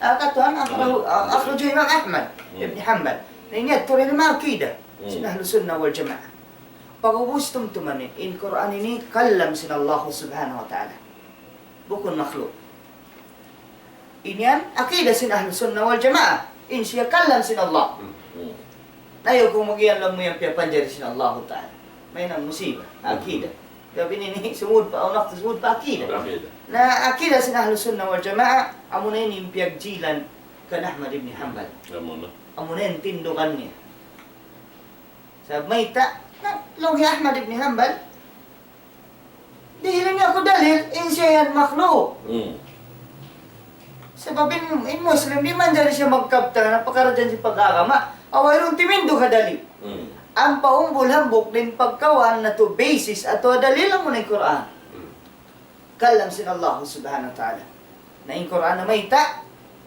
Ah, katuan, akhra-, ah, akhrajahu Imam Ahmad ibn Hanbal. Na ini yadtu dayn ha manga akida sin Ahlus Sunnah wal Jamaah. Pag'ubus tumtuman in Qur'an ini kalam sin Allah subhanahu wa ta'ala. Bukun makhluk. Ini yan akida sin Ahlus Sunnah wal Jamaah. In siya kalam sin Allah. Na ayaw kaw mag-iyan laung mu yan piyapanjari sin Allahu ta'ala. Mayan na musiba. Akida. Sabab ini, ini sumud pa, awn waktu sumud pa akida. Akida. Na akida sin Ahlus Sunnah wal Jamaah, amuna ini in piyagjilan kan Ahmad ibn Hanbal. Amuna. Amuna in tindugan niya. Sabab mayta', na, laung hi Ahmad ibn Hanbal, dihilan niya aku dalil, in siya yan makhluk. Hmm. Sabab in, in Muslim, di' manjari siya magkabtangan, pakaradjaan sin pag-agama, awn wayruun timindug ha dalil. Hmm. Ampa umbul hambuuk dayn pagkawaan natu' basis atawa dalil amuna in Qur'an. Hmm. Kalam sin Allah subhanahu wa ta'ala. Na in Qur'an na mayta',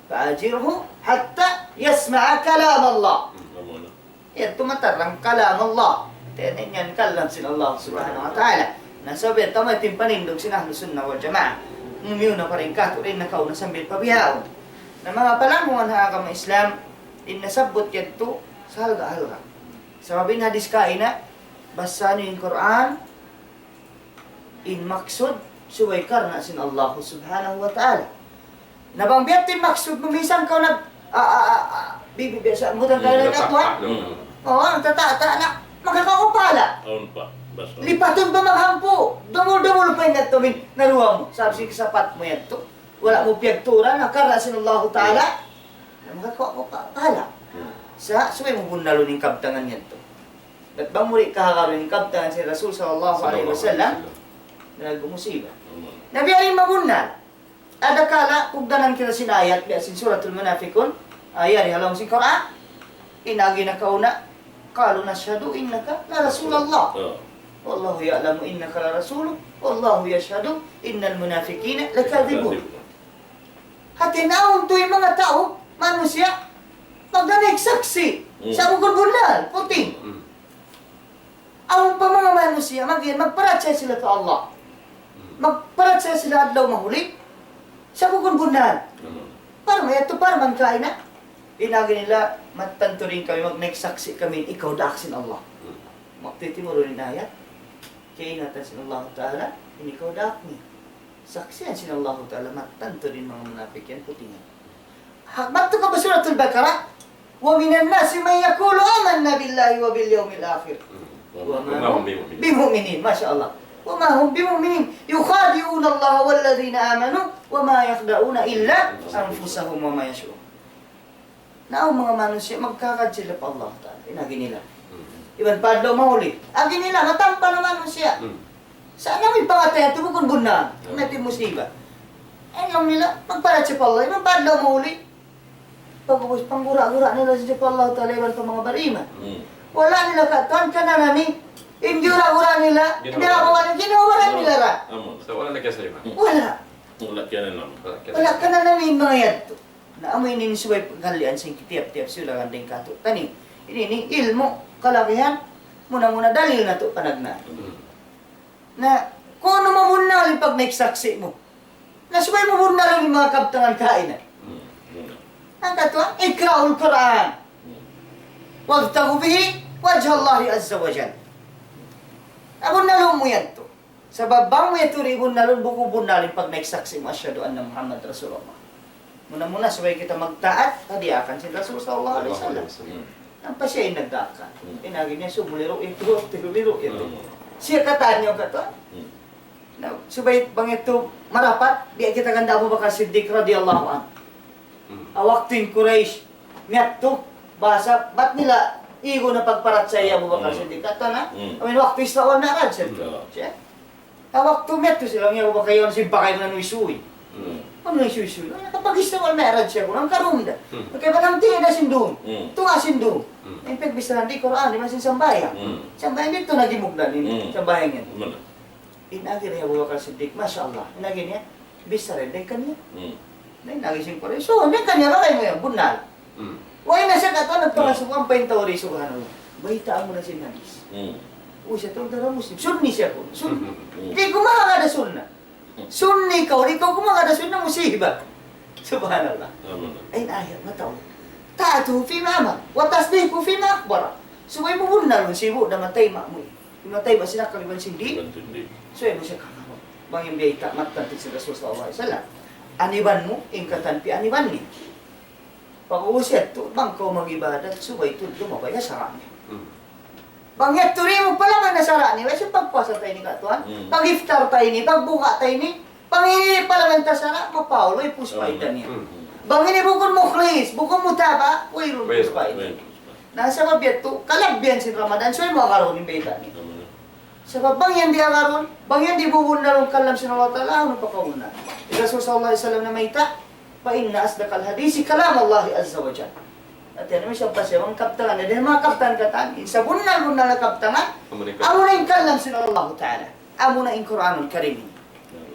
فأجره حتى يسمع كلام الله. Hmm, amuna. Yadtu matarrang kalam Allah. Tiyana' yan kalam sin Allah subhanahu wa ta'ala. Na sabab yadtu amu in panindug sin Ahlus Sunnah wal Jamaah. Miyuna pa dayn kātu', dayn nakauna sambil pa bihaun. Na manga palangungan ha agama Islam, in nasabbut yadtu sa halga'-halga'. Sabab in hadis kaina, bassahan in Qur'an, in maksud, subay karna' sin Allah subhanahu wa ta'ala. Na bang biya' ha yan in maksud mu, minsan kaw nag-, a, a, a, a, bi-, bi-, biya' sa, mutang kaw nag-, nagtata', no? Oo, nagtata', ta-, na, makakawa' kaw pahala. Awn pa, basta. Lipatun pa maghangpu', dumul-dumul pa in yadtu, min, naruwa mu, sabab sin kasapat mu yadtu. Wala' mu piyagturan, na karna' sin Allahu ta'ala, na makakawa' kaw pa-, pahala. Hmm. Sa', subay mu bunnalun in kabtangan yadtu. Bat bang mu di' kahagaran in kabtangan sin Rasul sallallahu alayhi wasallam, sallallahu alayhi wasallam, nagmusiba. Amun. Na biya' diin mabunnal. Adakala, kugdanan kita sin ayat, biya' sin Suratul Munafiqun, ayat di ha lawm sin Qur'an, in agi nakauna, قالوا نشهد إنك لرسول الله. Oh. والله يعلم إنك لرسوله، والله يشهد إن المنافقين لكاذبون. Hati niya awn tuud in manga tau, manusiya', magdaig saksi', hmm, sa' bukun bunnal, puting. Hmm. Awn pa manga manusiya', mag-, magparachaya sila pa Allah. Magparachaya sila adlaw mahuli. Sa' bukun bunnal. Parman, yadtu parman kaina. In agi nila, mattan tuud in kami, magnaik saksi' kami, ikaw daak sin Allah. Magtitimurun in ayat. Kaingatan sin Allah Ta'ala, in ikaw daak niya. Saksian sin Allah Ta'ala, mattan tuud in manga munapik yan, putingan. Hak mattu ka pa Suratul Baqarah, ومن الناس من يقول آمنا بالله وباليوم الآخر وما هم بمؤمنين. بمؤمنين. ما شاء الله. وما هم بمؤمنين. يخادعون الله والذين آمنوا وما يخدعون إلا أنفسهم وما يشعرون. Na awn manga manusiya', magkakadji sila pa Allah Ta'ala. In agi nila. Iban pa adlaw mahuli. Agi nila, matampal na manusiya'. Sa' amu in pangatayan yadtu bukun bunnal. Amu yadtu musiba. Amu laung nila, magparachaya pa Allah, iban pa adlaw mahuli. Pag'ubus, panggura-gura nila sadja pa Allah Ta'ala iban pa manga bariman. Wala' nila katan kananami. In gura-gura nila, in gura-gura nila ra. Wala'. Wala' kananami in manga yadtu. Na amu ini in subay pagkalian sin tiyap-tiyap sila kan dayng katu'. Tani, ini, ini ilmu' kalagihan, muna-muna dalil natu' panagnaan. Na, kunu' mabunnal in pagnaik saksi' mu. Na subay mu bunnalun in manga kabtangan kainan. Hangkan tuwan, اقرأوا القرآن وابتغوا به وجه الله عز وجل. Na bunnalun mu yadtu. Sabab bang mu yadtu di' bunnalun, bukun bunnal in pagnaik saksi' mu, أشهد أن محمدا رسول الله. Muna-muna subay kita magtaat, tadiyaakan sin Rasul sallallahu alayhi wasallam. Ampa siya in nagdaakan. In agi niya, subay ru'yat, tiru-, tiru-, ru'yat. Siya katan niya katan. Na, subay bang yadtu marapat, biya' kita kan Abu Bakar Siddiq radiyallahu anhu. Ha waktu in Quraysh, miyadtu, bahasa, bat nila igu na pagparachaya Abu Bakar Siddiq. Katan na, amin waktu Isra wal Mi'raj, siya. Siya. Ha waktu miyadtu sila, niya Abu Bakar yaun, simbakay na nuy suy. Unu nuy suy-suy? Ay, kapag Isra wal Mi'raj siya, kunang karumda. Kaya ba nang tiyan na sin dum? Tunga' sin dum. In pagbichara di' Qur'an, di' man sin sambahayang. Sambahayang didtu nagimugdan in sambahayang yan. In agi niya Abu Bakar Siddiq, masha Allah. In agi niya, bichara dayn kaniya. Na in agi sin Quraysh, so, dayn kaniya, bagay mu yan, bunnal. Way na siya katan nagpangasubu, ampa in tau di', subhanallah. Baytaan mu na sin hadith. Uy, siya tau da Muslim. Sunni siya kunu'. Sunni. Di' ku makakada sunna. Sunni kaw, di' kaw kumagad ha sunna, musiba. Subhanallah. Amin. Ay, in ayat mataud. طاعته فيما أمر وتصديقه فيما أخبر. Subay mu bunnalun sibu' da matayma' mu. Matayma' sin akal iban sin di'. Iban sin di'. Subay mu siya kakahun. Bang in biyayta', mattan sin Rasul sallallahu alayhi wasallam. Aniban mu, in katan piyaaniban niya. Pag'ubus yadtu, bang kaw mag-ibadat, subay tuud lumabay ha sara' niya. Bang yadtu di' mu palaman ha sara' niya, way siya pagpuasa ta ini katuan, pag-iftar ta ini, pagbuka ta ini, bang ini di' palaman ta sara', mapaul, way pus paidan niya. Bang ini bukun mukhlis, bukun mutaba', wayruun pus paidan. Na sabab yadtu, kalabbihan sin Ramadan, subay mu agarun in bayta' niya. Sabab bang yan di' agarun, bang yan di' bubunnalun kalam sin Allah Ta'ala, unu pa kabunnal? In Rasul sallallahu alayhi wasallam namayta', فإن أصدق الحديث كلام الله عز وجل. Hati niya, misan pa siya, manga kabtangan, dayn ha manga kabtangan katan, in sabunnal-bunnal na kabtangan, amu na in kalam sin Allah Ta'ala. Amu na in Qur'anul Karim ini.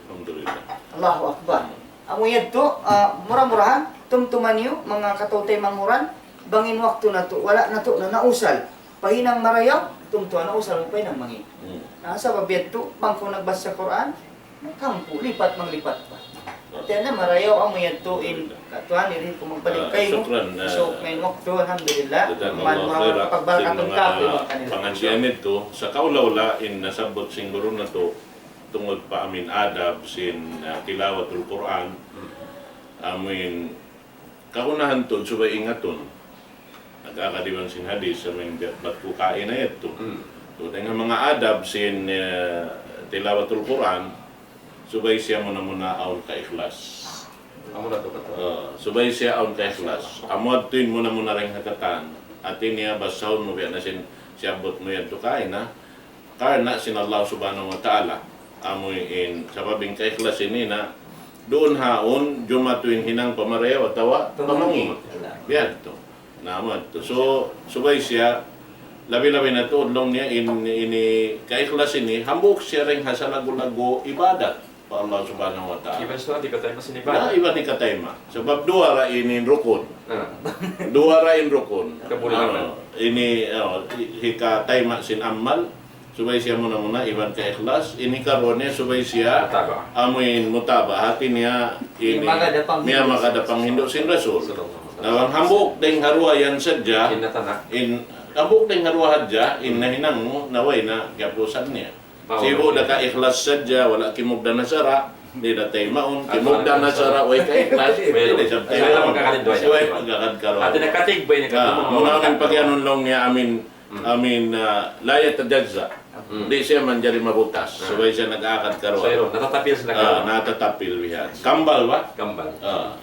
Alhamdulillah. Allahu Akbar. Amu yadtu, ah, mura-murahan, tumtuma niyu, manga kataymanghuran, bang in waktu natu', wala' natu' na nausal. Pahinang marayaw, tumtuma na usal mu pahinang mangī'. Na, sabab yadtu, bang kaw nagbasa Qur'an, hangpu', lipat manglipat pa. Hati niya marayaw amu yadtu in katuan, diri ku magbalik kaymu. Shukran. Isuk na in waktu, alhamdulillah. Jazakallahu khairan. Pagbarakatun kaku' in manga pangadjian yadtu, sa' kaula-ula in nasabbut sin guru natu', tungud pa amu in adab sin, ah, tilawatul Qur'an. Amu in kagunahan tuud subay ingatun. Nag-agad iban sin hadith sa' amu in bat ku kaina yadtu. Tuud dayn ha manga adab sin, eh, tilawatul Qur'an, subay siya muna-muna awn kaikhlas. Amu na tuud katan. Eh, subay siya awn kaikhlas. Amu yadtu in muna-muna dayn ha katan. Hati niya basahun mu biya' na sin siyabbut mu yadtu kaina. Karna' sin Allah Subhanahu wa Ta'ala. Amu in, sabab in kaikhlas ini na, duun ha yaun, jumatu in hinang pamarayaw atawa pamangī'. Biya' yadtu. Na, amu yadtu. So, subay siya, labi-labi na tuud laung niya in, ini kaikhlas ini, hambuuk siya dayn ha salaggu'-laggu' ibadat pa Allah Subhanahu wa Ta'ala. Iban sa di' katayma' sin ibadat. Na, iban di' katayma'. Sabab duwa ra ini in rukun. Ah. Duwa ra in rukun. Kabul amal. Anu, ini, oh, hi-, hikatayma' sin amal, Subay siya muna-muna iban kaikhlas, ini karuwa niya subay siya amuin mutaba, hati niya ini, niya makadapang hindu' sin Rasul. Na bang hambuuk dayng ha duwa yan sadja, in hambuuk dayng ha duwa hadja, in nahinang mu, na way na kiyapusan niya. Sibu' da ka ikhlas sadja, wala' kimugdan ha sara', di' da taymaun, kimugdan ha sara', way ka ikhlas, di' da isab taymaun. Way magkakadduwa yan. Way magkakadduwa. Hati niya katigbay niya. Muna-muna in pagiyanun laung niya, amin, amin, la yatajazza. Di' siya manjari mabutas. Subay siya nag-aakad karuwa. Natatapil sila karuwa. Natatapil bihan. Kambal ba? Kambal.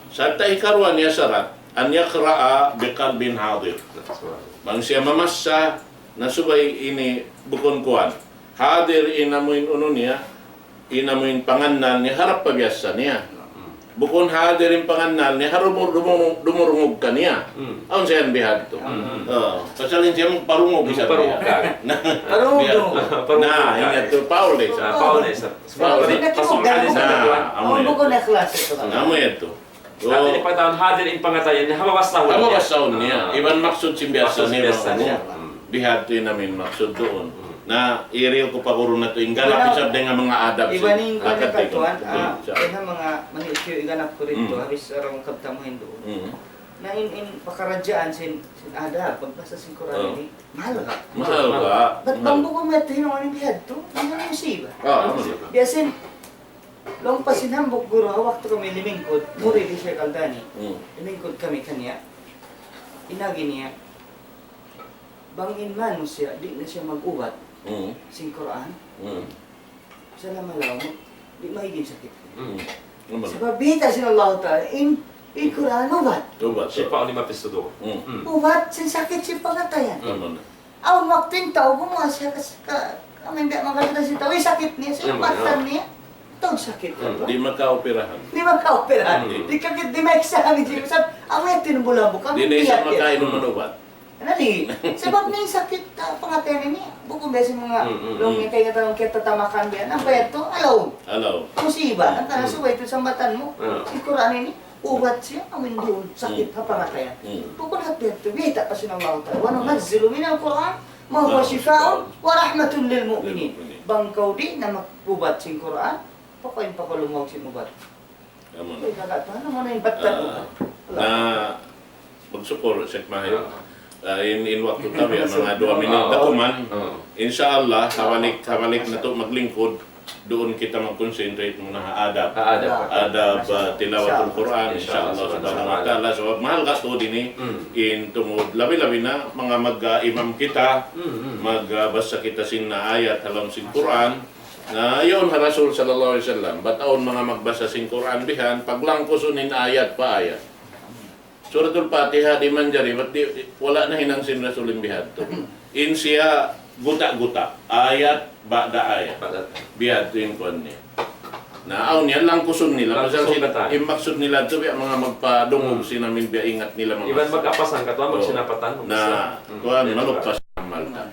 Sarta' hikaruwa niya sarat, an yaqra'a biqalbin hadir. Bang siya mamassa, na subay ini bukun kuwan. Hadir in amuin unu niya, in amuin pangannal niya harap pa biyassa niya. Bukun hadir in pangannal niya, ha dumur-, dumur-, dumurungug kaniya. Awn sa yan bihadtu. Pasal in siya magparungug isab niya. Parungug. Na, ingat tu, paul da isab. Paul da isab. Paul da isab. Amu yan. Amu yan tu. Hati niya pagtawagun hadir in pangatayan niya, ha babassahun niya. Iban maksud sin biyassa niya. Bihadtu in amin maksud duun. Na, iriw ku pa guru natu', in ganap isab dayn ha manga adab sin, iban in pagkatigun. Dayn ha manga maniyu in ganap ku didtu, habis sarang kabtangan duun. Na in, in pakaradjaan sin, sin adab, pagbasa sin Qur'an ini, mahal ka. Mahal ka. Bat bang bukun mati, hinangun in bihadtu, in musiba. Biya' sin, laung pa sin hambuuk guru, ha waktu kami limingkud, murid hi Sheikh Al-Albani. Limingkud kami kaniya. In agi niya, bang in manusiya', di' na siya mag-ubat sin Qur'an, salama-lawm, di' maig in sakit. Sabab biyayta' sin Allah Ta'ala, in, in Qur'an ubat. Ubat. Shifa'un lima fis sudur. Ubat sin sakit sin pangatayan. Awn waktu in tau gumuwa' siya ka, ka, amin biya' makalutas sin tau, in sakit niya, sin mata niya. Tau sakit. Di' makaoperahan. Di' makaoperahan. Di' ka, di' maiksa kami, di' sa, amu yan in bulan bukan. Di' na isab makainum ubat. Nani, sabab na in sakit, ah, pangatayan ini, bukun biya' sin manga, laung niya kaingatan, laung kita tamakan biya', na ba yan tu? Alaw. Alaw. Musiba, na subay tu sambatan mu. In Qur'an ini, ubat siya, amin duun, sakit ha pangatayan. Bukun hati-hati, biyayta' pa sin Allah Ta'ala. وَنُنَزِّلُ مِنَ الْقُرْآنِ مَا هُوَ شِفَاءٌ وَرَحْمَةٌ لِلْمُؤْمِنِينَ. Bang kaw di' na mag-ubat sin Qur'an, pakuin pa kaw lumawag sin ubat. Amun. Uy, kakatuhan, amu na in battan ubat. Na, magsukul, Sheikh Mahir. Ah, in, in waktu ta biya' manga duwa minit na kuman. Insya Allah, ha balik, ha balik natu' maglingkud, duun kita mag-concentrate muna ha adab. Ha adab. Adab, ah, tilawatul Qur'an, insya Allah subhanahu wa ta'ala. Sabab mahal ka tuud ini, in tungud, labi-labi na, manga mag-, ah, imam kita, mag-, ah, basa kita sin ayat ha lawm sin Qur'an. Na, yaun ha Rasul sallallahu alayhi wasallam, bat awn manga magbasa sin Qur'an bihan, paglangkusun in ayat pa ayat. Suratul Fatiha di' manjari, bat di', wala' nahinang sin Rasul in bihadtu. In siya guta'-guta', ayat ba'da ayat. Bihadtu in kuwan niya. Na, awn yan, langkusun nila. Pasal sin, in maksud nila tu, biya' manga magpadungug sin amin, biya' ingat nila manga. Iban mag-apasan ka, tuwan, magsinapatan, na, kuwan, malukpas amal ta.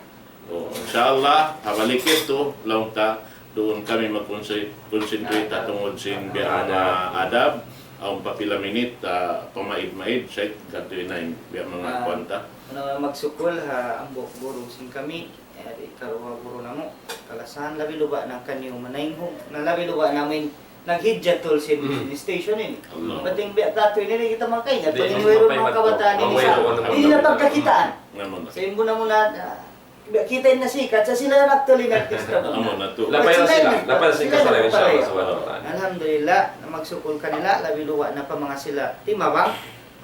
O, insya Allah, ha balik yadtu, laung ta, duun kami mag-conse-, concentrate ha tungud sin biya' manga adab, awn pa pila minit, ah, pamaid-maid, Sheikh, kadtu in biya' manga kuwan ta. Unu, magsukul ha hambuuk guru sin kami, eh, di' karuwa guru namu', kalasahan, labi luba' na kaniyu manaynghug, na labi luba' na amin naghijjat tuud sin, sin station ini. Penting biya' katu' ini, di' kita makaingat. Pag in wayruun manga kabataan ini sa, di' nila pagkakitaan. Sa' in muna-muna, ah, kita in nasikat, sa' sila yan actually nag-disturb. Amu na tu. Lapay na sila, lapay na sila, insya Allah subhanahu wa ta'ala. Alhamdulillah, magsukul kanila, labi luba' na pa manga sila timabang,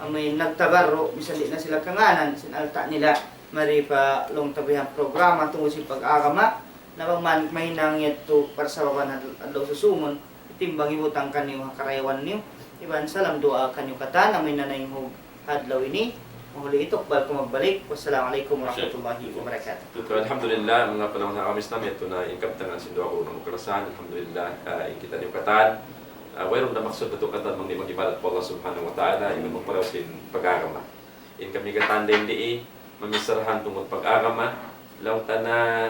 amuin nagtabarru', misan di' na sila kangānan, sin alta' nila, mari pa laung ta bihan programa tungud sin pag-agama, na bang man mahinang yadtu parsababan ad-, adlaw susungun, timbang hibutang kaniyu ha karayawan niyu, iban salam duwaa kaniyu katan, amuin nanaynghug ha adlaw ini, mahuli itukbal ku magbalik. Wassalamu alaykum warahmatullahi wabarakatuh. Alhamdulillah, manga panawhid ha Islam, yadtu na in kabtangan sin duwa guru namu' kalasahan, alhamdulillah, ah, in kitaniyu katan, ah, wayruun da maksud natu' katan bang di' mag-ibadat pa Allah subhanahu wa ta'ala, iban magparayaw sin pag-agama. In kami katan dayn di, mamisarahan tungud pag-agama, laung ta na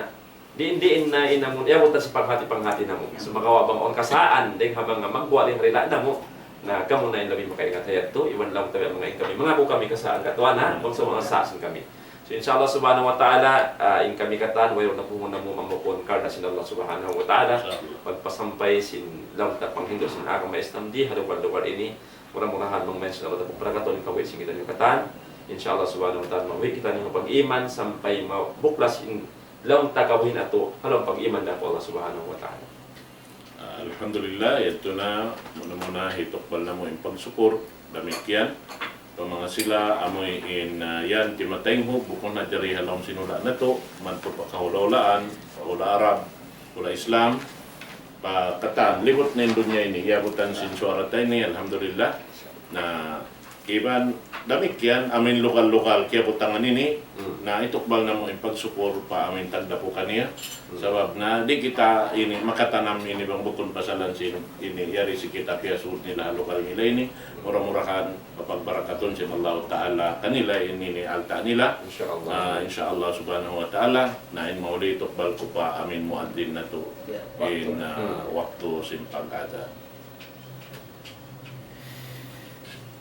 diin-diin na in amun, iyabut ta sin panghati-panghati namu'. Sumagawa' bang awn kasaan, dayn ha manga magguwa' dayn ha dila' namu', na kamu na in labi makaingat ha yadtu, iban laung ta biya' manga in kami. Mangaku kami kasaan katuan, ha? Bang sa manga sa' sin kami. Insha Allah subhanahu wa ta'ala, ah, in kami katan, wayruun na puhun namu' mambukun karna' sin Allah subhanahu wa ta'ala. Insha Allah. Pagpasampay sin laung ta panghindu' sin agama Islam di ha lugal-lugal ini. Mura-murahan mangmayan sin Allah ta pagbarakatun in kabuhi' sin kitaniyu katan. Insha Allah subhanahu wa ta'ala, mabuhi' kitaniyu ha pag-iman sampay mabuklas in laung ta kabuhi' natu' ha lawm pag-iman natu' Allah subhanahu wa ta'ala. Ah, alhamdulillah, yadtu na, muna-muna hitukbal namu' in pagsukur, damikkiyan. Pa manga sila, amuin, ah, yan, timataing hu, bukun na jari ha lawm sin hula' natu', mantu' pa kahula'-hulaan, pa hula' Arab, hula' Islam, pa katan, libut na in dunya ini, iyabutan sin suwara ta ini, alhamdulillah. Na, iban, damikkiyan, amuin lugal-lugal, kiyabutangan ini, Hmm. na itukbal namu' in pagsukur pa amuin tagdapu kaniya. Hmm. Sabab na, di' kita ini makatanam ini bang bukun pasalan sin ini, yari sin kita piyasud nila ha lugal nila ini, mura-murahan, papagbarakatun sin Allah Ta'ala kanila ini, ini alta' nila. Insha Allah. Ah, insha Allah subhanahu wa ta'ala, na in mahuli tukbal ku pa amuin muadzin natu'. Ya, waktu. In, ah, Hmm. waktu sin pag-adhan.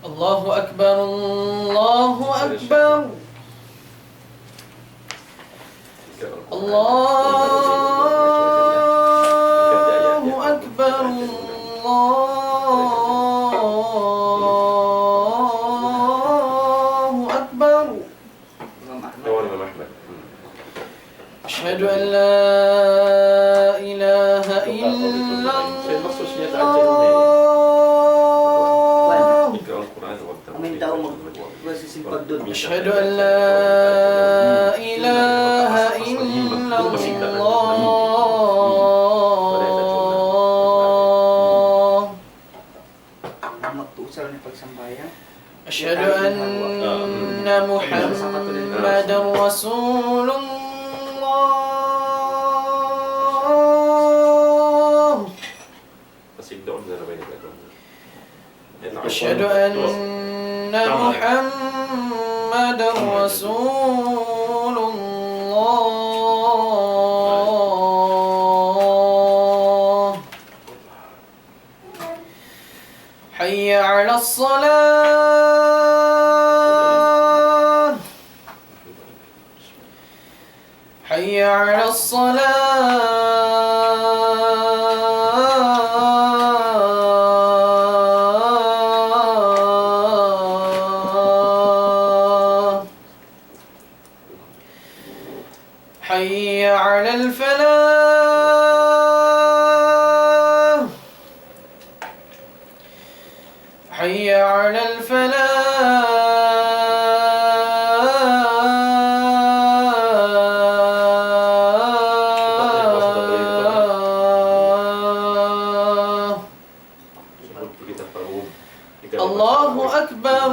الله أكبر، الله أكبر. الله أكبر، الله أكبر. Imam Ahmad. Imam Ahmad. Hmm. أشهد أن لا إله إلا الله. Ikaw, Al-Quran, wag ta. Amin daw mag-, wag sisimpan dun. أشهد أن لا إله إلا الله. Magtuusal na pagsambahayang. أشهد أن محمدا رسول الله. أشهد أن محمدا رسول الله. حي على الصلاة. حي على الصلاة. حي على الفلاح. حي على الفلاح. الله أكبر،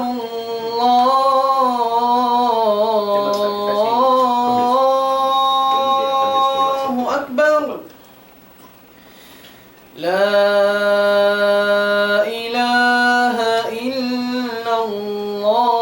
الله أكبر. لا إله إلا الله.